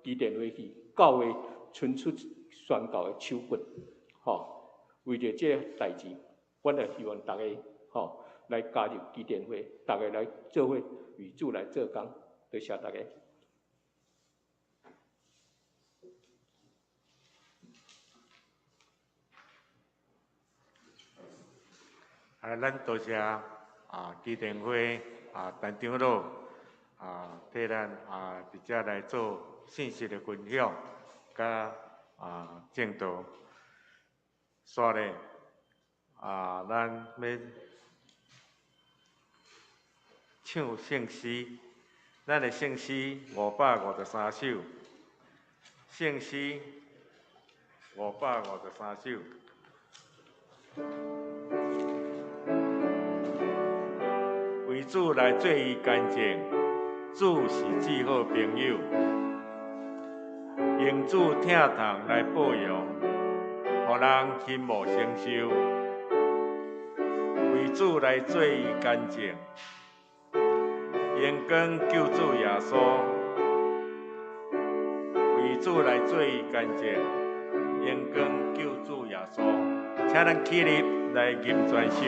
基甸會是教會伸出宣教的手骨，吼，為著這个代誌，阮也希望逐家吼來加入基甸會，逐家來做伙為主來做工。多謝大家。啊，咱多謝啊基甸會啊陳長老啊替咱啊佇遮來做信息的分享，佮啊證道。煞咧啊，咱欲唱聖詩，咱的聖詩553首，聖詩553首。為主來做伊乾淨，主是至好朋友，用主疼痛來報養，予人心無承受。為主來做伊乾淨，榮光救主耶穌。為主來做伊乾淨，榮光救主耶穌。請咱起立來吟全首。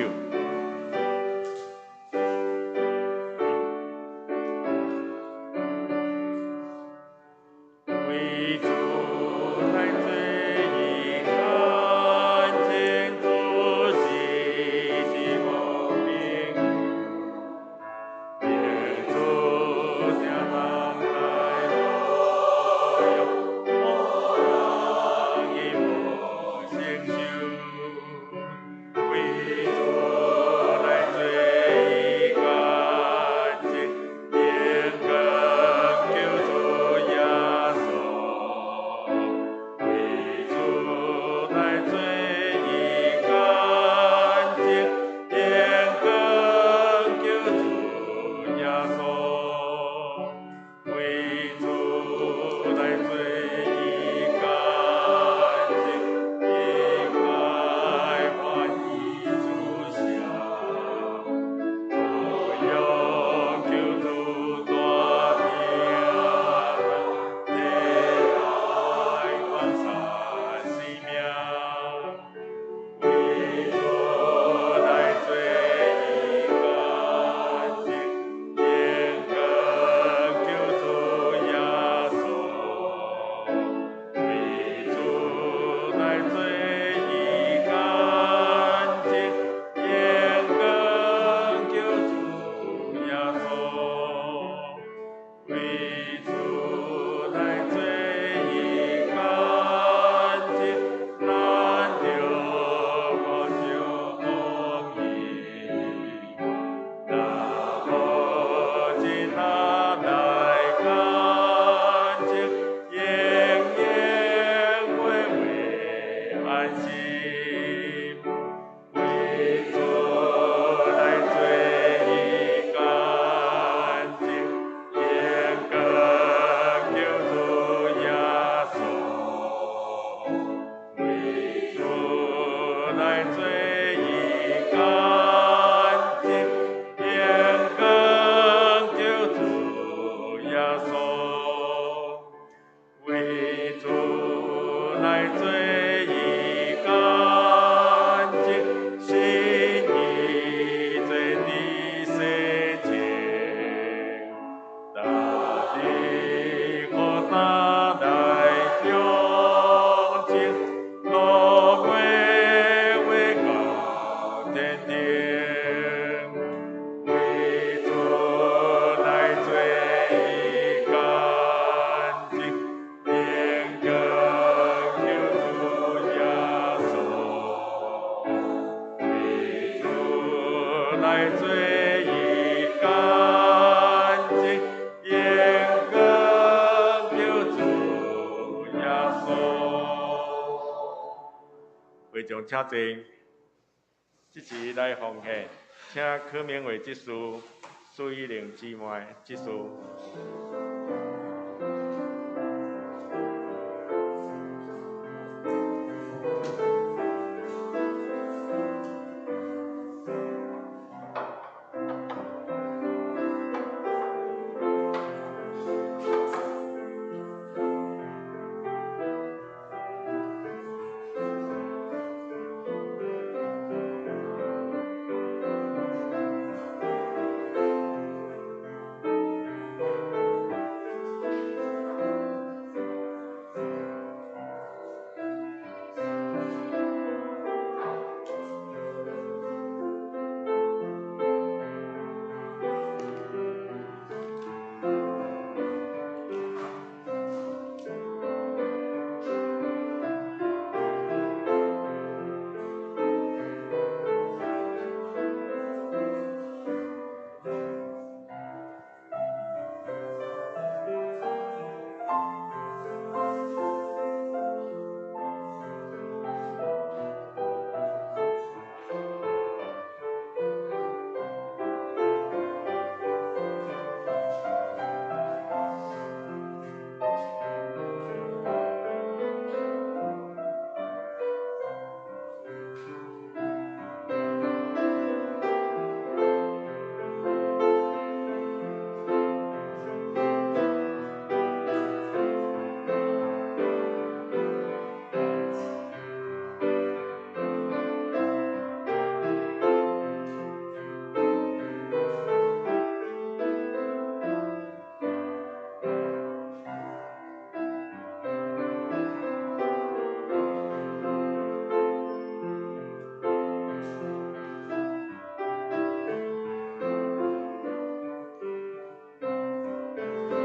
罪已乾淨，永跟救主耶穌。會眾請坐，這時來奉獻，請柯明偉執事、蘇玉玲姊妹執事。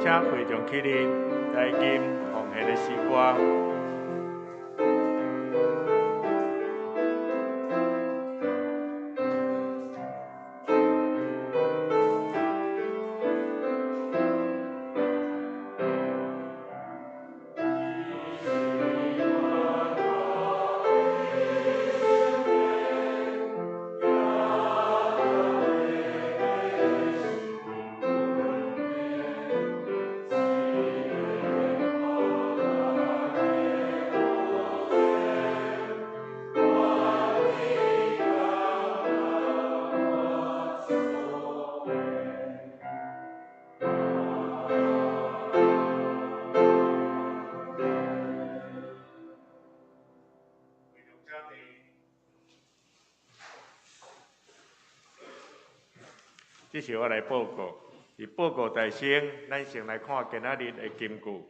請會眾起立，來吟奉獻的詩歌。這是我來報告。佇報告大先，咱先來看今仔日的金句。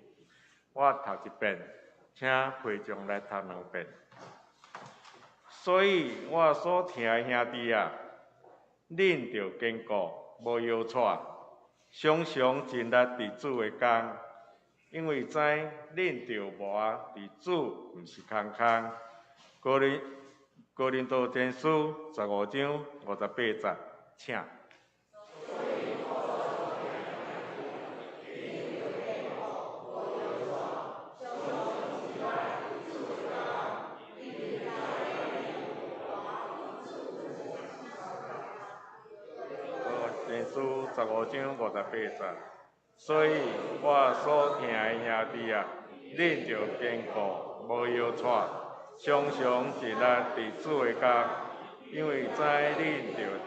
我讀一遍，請會眾來讀兩遍。所以我所疼的兄弟啊，恁著堅固，無搖掣，常常盡力佇主的工，因為知恁著磨佇主毋是空空。哥林多前書15章58節，請。15章58節，所以我所疼的兄弟啊，恁著堅固，無搖掣，常常盡力佇主的工，因為知恁著佇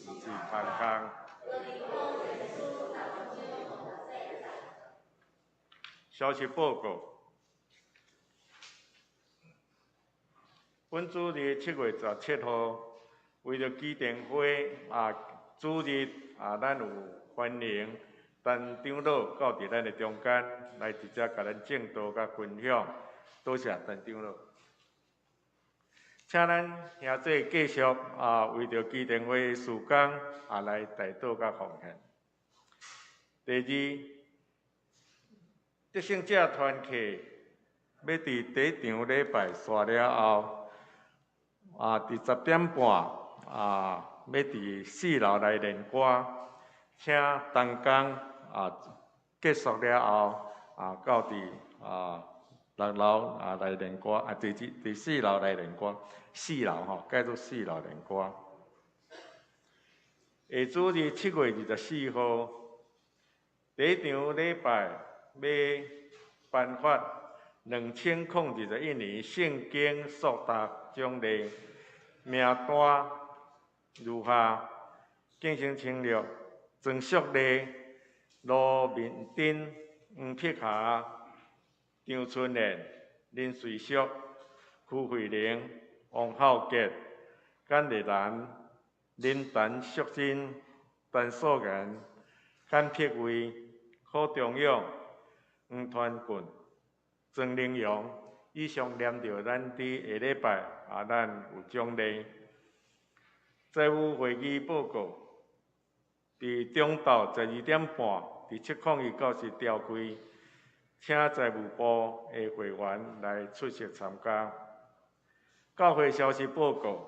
毋是空空。消息報告，本主日7月17號，為著基甸會啊。主日啊，咱有歡迎陳長老到佇咱的中間來直接共咱證道佮分享。多謝陳長老。請咱兄弟繼續啊，為著基甸會的事工啊來代禱佮奉獻。第二，得勝者團契欲佇第一場禮拜煞了後，啊，佇10點半。啊，欲佇四樓來練歌，請同工啊結束了後啊，到佇啊六樓啊來練歌，啊，佇四樓來練歌，四樓吼，改做四樓練歌。下主日7月24號，第一場禮拜欲頒發2021年聖經速讀獎勵名單如下：敬生青玉、曾淑麗、羅敏珍、黃碧霞、張春燕、林瑞淑、邱慧玲、王浩傑、簡麗蘭、林陳淑貞、陳素妍、簡碧薇、柯中勇、黃傳棍、曾玲陽。以上念著咱佇下禮拜啊，咱有獎勵。財務會議報告，佇中晝12點半，佇701教室召開，請財務部的會員來出席參加。教會消息報告，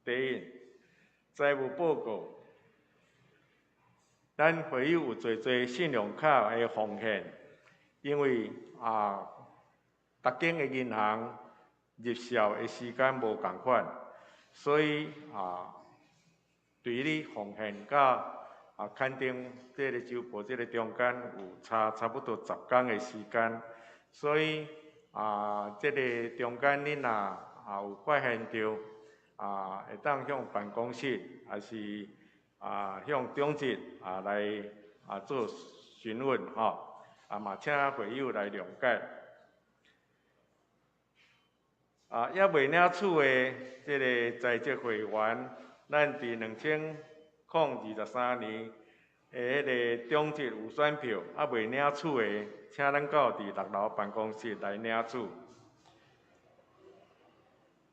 第一，財務報告，咱會友有濟濟信用卡的奉獻，因為啊，逐間的銀行入數的時間無仝款，所以啊，對你奉獻佮啊肯定這个周報這个中間有差差不多10工的時間，所以啊，這个中間你若啊有發現著啊，會當向辦公室，抑是啊向長執啊來啊做詢問吼，啊嘛請會友來諒解。啊，猶未領取的這个在職會員，咱佇2023年的彼个中職有選票，猶未領取的，請咱到佇六樓辦公室來領取。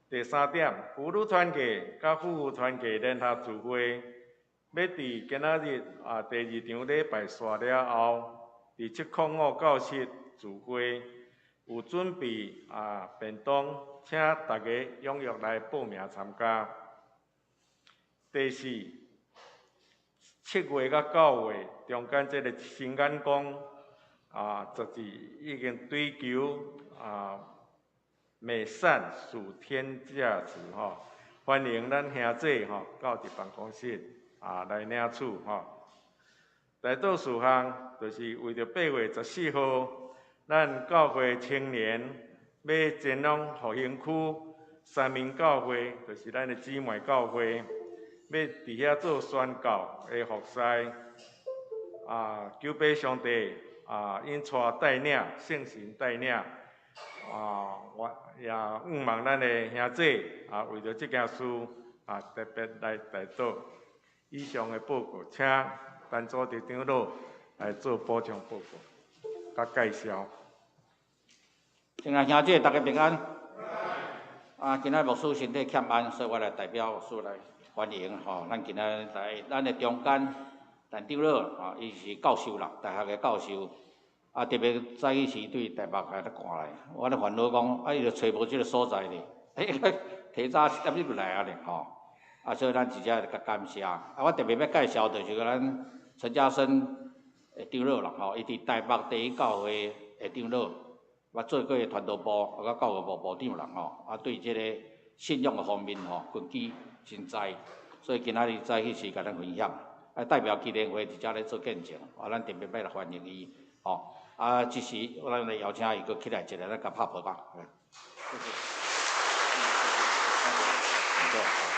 第三點，婦女團契佮夫婦團契聯合聚會，欲佇今仔日啊第二場禮拜煞了後，佇705教室聚會，有準備啊便當，請大家踴躍來報名參加。第四，7月佮9月中間這个新眼光啊，雜誌已經追求啊美善屬天價值吼，歡迎咱兄弟吼到佇辦公室啊來領取吼。代禱事項就是為著8月14號，咱教會青年欲前往復興區三民教會，就是咱的姊妹教會，欲佇遐做宣教的服侍，啊，求爸上帝啊，引帶帶領，聖神帶領，啊，我也向望咱的兄弟啊，為著這件事啊，特別來代禱。以上的報告，請陳組長長老來做補充報告，佮介紹。親愛兄弟，大家平安。啊，今仔牧師身體欠安，所以我來代表牧師來歡迎吼。咱今仔來咱的中間陳長老吼，伊是教授啦，大學的教授。啊，特別早起時對台北來趕來，我咧煩惱講，啊，伊就揣無這个所在咧，欸，提早7點就來啊咧吼。啊，所以咱直接共感謝。啊，我特別欲介紹就是咱陳家生的長老啦吼，伊佇台北第一教會的長老，捌做過傳道部，啊，佮教育部部長啦吼。啊，對這个信仰的方面吼，根基真知，所以今仔日早起時共咱分享，啊，代表基聯會佇遮咧做見證，啊，咱特別欲來歡迎伊，吼。啊，這時咱來邀請伊閣起來一下，咱共拍噗仔。謝謝。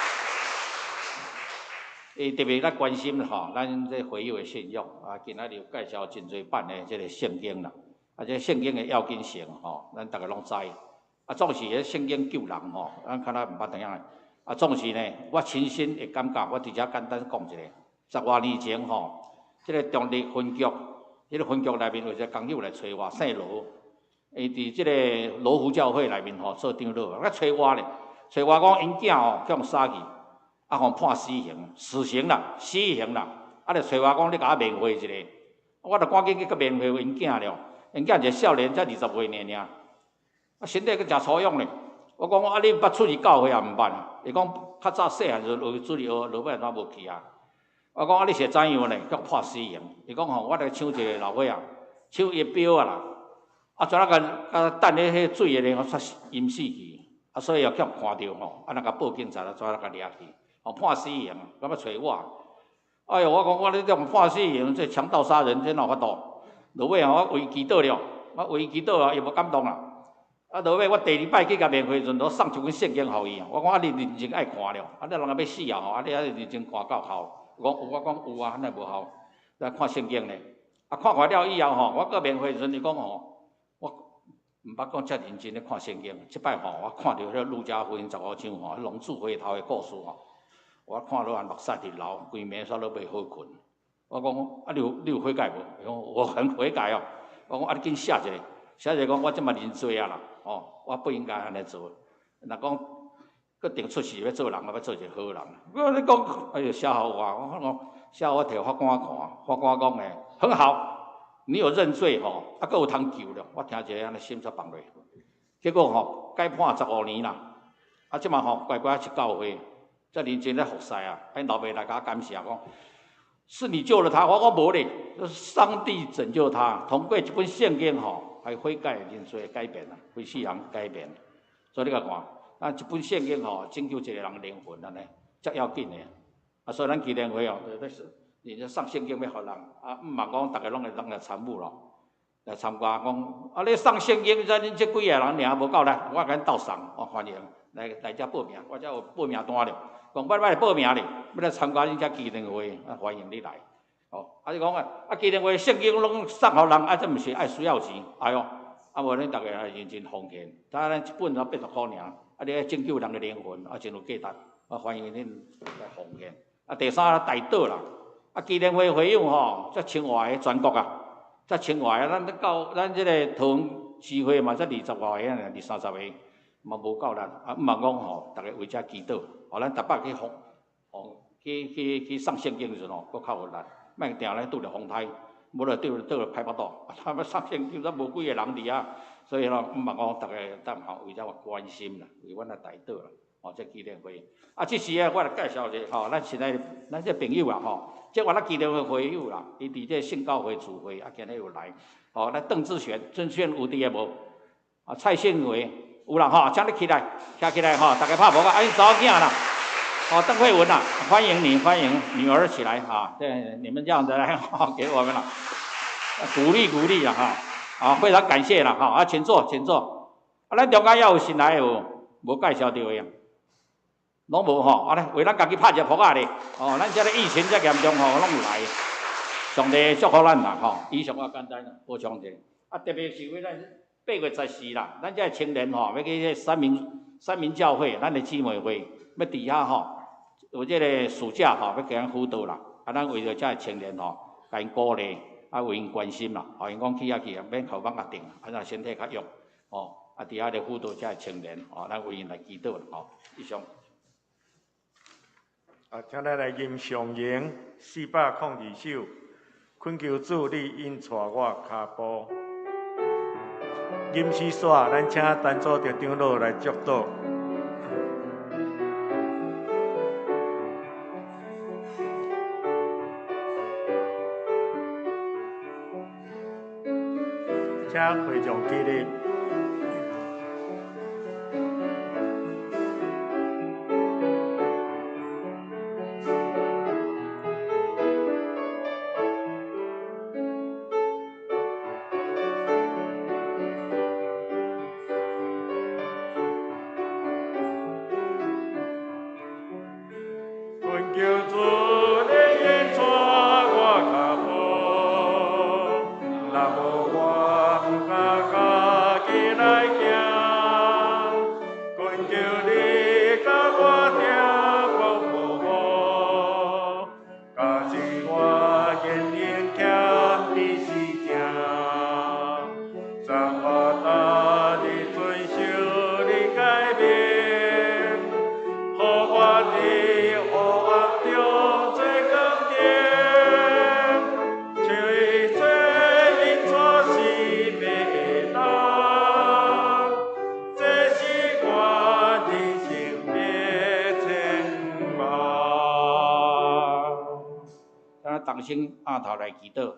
伊特別來關心吼，咱這會友的信仰啊，今仔日有介紹真濟版的這个聖經啦，啊，這聖經的要緊性吼，咱逐个攏知。啊，總是彼聖經救人吼，咱較若毋捌知影。啊，總是呢，我親身的感覺，我佇遮簡單講一下。十外年前吼，這个中壢分局，彼个分局內面有一个工友來揣我，姓羅，伊佇這个羅湖教會內面吼做長老，來揣我咧，揣我講𪜶囝吼去予殺去。啊，予判死刑，死刑啦，死刑啦！啊，就揣我講，你共我面會一下，我就趕緊去佮面會𪜶囝了。𪜶囝一个少年，才20歲爾爾，啊，身體閣誠粗勇咧。我講啊，你捌出入教會也毋捌？伊講較早細漢時學出入學，落尾怎無去啊？我講啊，你是會怎樣呢？叫判死刑。伊講吼，我來搶一個老歲仔，搶伊錶啊啦。啊，怎啊共啊等咧彼水的咧，我煞淹死去。啊，所以又叫看著吼，啊，若共報警察啊，怎啊共掠去？哦，判死刑，敢欲揣我？哎喲，我講我你這種判死刑，這強盜殺人，這哪有法度？落尾吼，我為祈禱了，我為祈禱啊，伊無感動啦。啊，落尾我第二擺去共面會時陣，我送一本聖經予伊啊。我講啊，你認真愛看了，啊，你人若欲死啊吼，啊，你愛認真看夠效。我講有，我講有啊，哪會無效？來看聖經咧。啊，看完了以後吼，我閣面會時陣，伊講吼，我毋捌講遮認真咧看聖經。這擺吼，我看著彼路加福音15章吼，浪子回頭的故事吼，我看落目屎直流，規暝煞攏袂好睏。我講啊，你有悔改無？伊講我很悔改哦。我講啊，你緊寫一个，寫一个講我這馬認罪啊啦，哦，我不應該按呢做。若講閣定出世欲做人，我欲做一个好人。我你講，哎喲，寫予我，我講寫予我提法官看，法官講的很好，你有認罪吼，啊，閣有通救了。我聽一个按呢心才放落。結果吼，改判15年啦。啊，這馬吼乖乖去教會，遮認真咧服侍啊。𪜶老爸來共我感謝講，是你救了他，我講無咧，上帝拯救他。通過這本聖經吼，來悔改認罪改變啊，規世人改變。所以你共看，啊，這本聖經吼，拯救一個人靈魂按呢，遮要緊的。啊，所以咱基甸會哦，人家送聖經欲予人，啊，毋茫講逐个攏會當來參與咯，來參加講，啊，你送聖經，這恁這幾个人爾無夠力，我共恁鬥送，我歡迎來來遮報名，我遮有報名單咧，講欲來報名咧，欲來參加恁遮基甸會，啊，歡迎你來。哦，啊，你講啊，啊，基甸會聖經攏送予人，啊，這毋是愛需要錢，哎喲，啊，無恁逐个來認真奉獻，咱一本才80箍爾，啊，你愛拯救人的靈魂，啊，真有價值，我歡迎恁來奉獻。啊，第三代禱啦，啊，基甸會會友吼，才千外个全國啊，才千外个，咱到咱這个桃園支會嘛，才20外个，20-30个，嘛無夠力。啊，毋茫講吼，逐个為這祈禱，吼，咱逐擺去奉，吼，去送聖經的時陣吼，閣較有力，莫定咧拄著風颱，無就拄著歹腹肚，啊，他欲送聖經，煞無幾个人佇遐，所以吼，毋茫講逐个當吼為這關心啦，為阮來代禱啦。哦，這基甸會啊，這時啊，我來介紹一下吼，咱現在咱這朋友啊，吼，這我咱基甸會會友啦，伊佇這聖教會聚會啊，今日有來，吼，咱鄧志璇，鄭志璇有佇个無？啊，蔡信偉有啦吼，請你起來，徛起來吼，大家拍噗仔，啊，𪜶查某囝啦，哦，鄧慧文啦，歡迎你，歡迎女兒起來哈，對，你們這樣子來給我們啦，鼓勵鼓勵啦哈，啊，非常感謝啦哈，啊，請坐，請坐，啊，咱中間猶有新來的無？無介紹著的。攏無吼，啊咧，為咱家己拍一个噗仔咧，哦，咱這个疫情遮嚴重吼，攏有來。上帝祝福咱啦，吼，以上我簡單補充一下。啊，特別是為咱8月14啦，咱這个青年吼，欲去這三民教會，咱的姊妹會，欲佇遐吼，有這个暑假吼，欲共𪜶輔導啦。啊，咱為著這个青年吼，共𪜶鼓勵，啊，為𪜶關心啦，予𪜶講去遐去，免予蠓仔叮，啊，讓身體較弱，吼，啊，佇遐咧輔導這个青年，吼，咱為𪜶來祈禱啦，吼，以上。啊，請咱來吟上詠402首，懇求主你引帶我跤步。吟詩煞，咱請陳祖德長老來祝禱。請會眾起立。求主你引帶我跤步，若無我毋敢家己來行。懇求你佮我定步步，假使我言言欠你是正，怎我逐日遵守你诫命，予我伫黑暗中同心按頭來祈禱。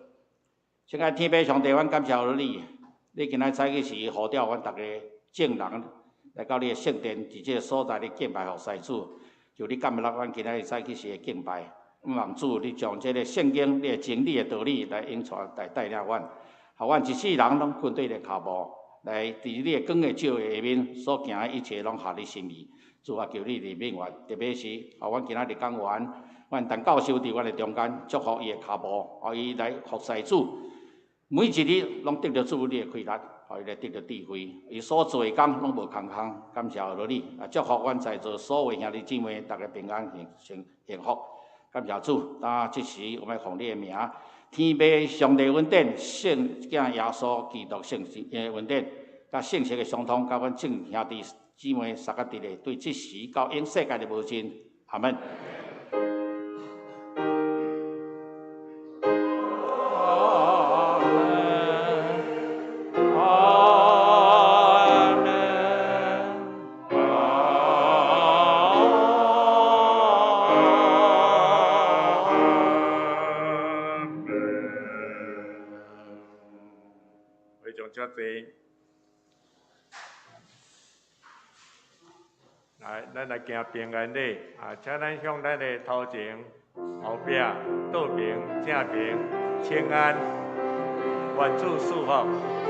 親愛天父上帝，阮感謝你，你今仔早起時呼召阮逐个眾人來到你的聖殿，佇這个所在咧敬拜服侍主。求你感恩阮今仔日早起時的敬拜。望主，你將這个聖經、你的真理的道理來引帶來帶領阮，予阮一世人攏跟對你的跤步，來佇你的光的照的下面所行的一切攏合你心意。主啊，求你憐憫阮，特別是予阮今仔日講員，阮陳教授佇阮的中間，祝福伊的跤步，予伊來服侍主，每一日攏得著主你的氣力，予伊來得著智慧，伊所做的工攏無空空。感謝你，啊，祝福阮在座所有兄弟姊妹，逐家平安幸幸福。感謝主，當這時我們奉你的名，天父上帝恩典，聖子耶穌基督聖的恩典，佮聖靈的相通，佮阮眾兄弟姊妹三個佇咧，對這時到永世界的無盡。阿門。來，咱來行平安禮啊！請咱向咱的頭前、後壁、倒爿、正爿請安，願主賜福。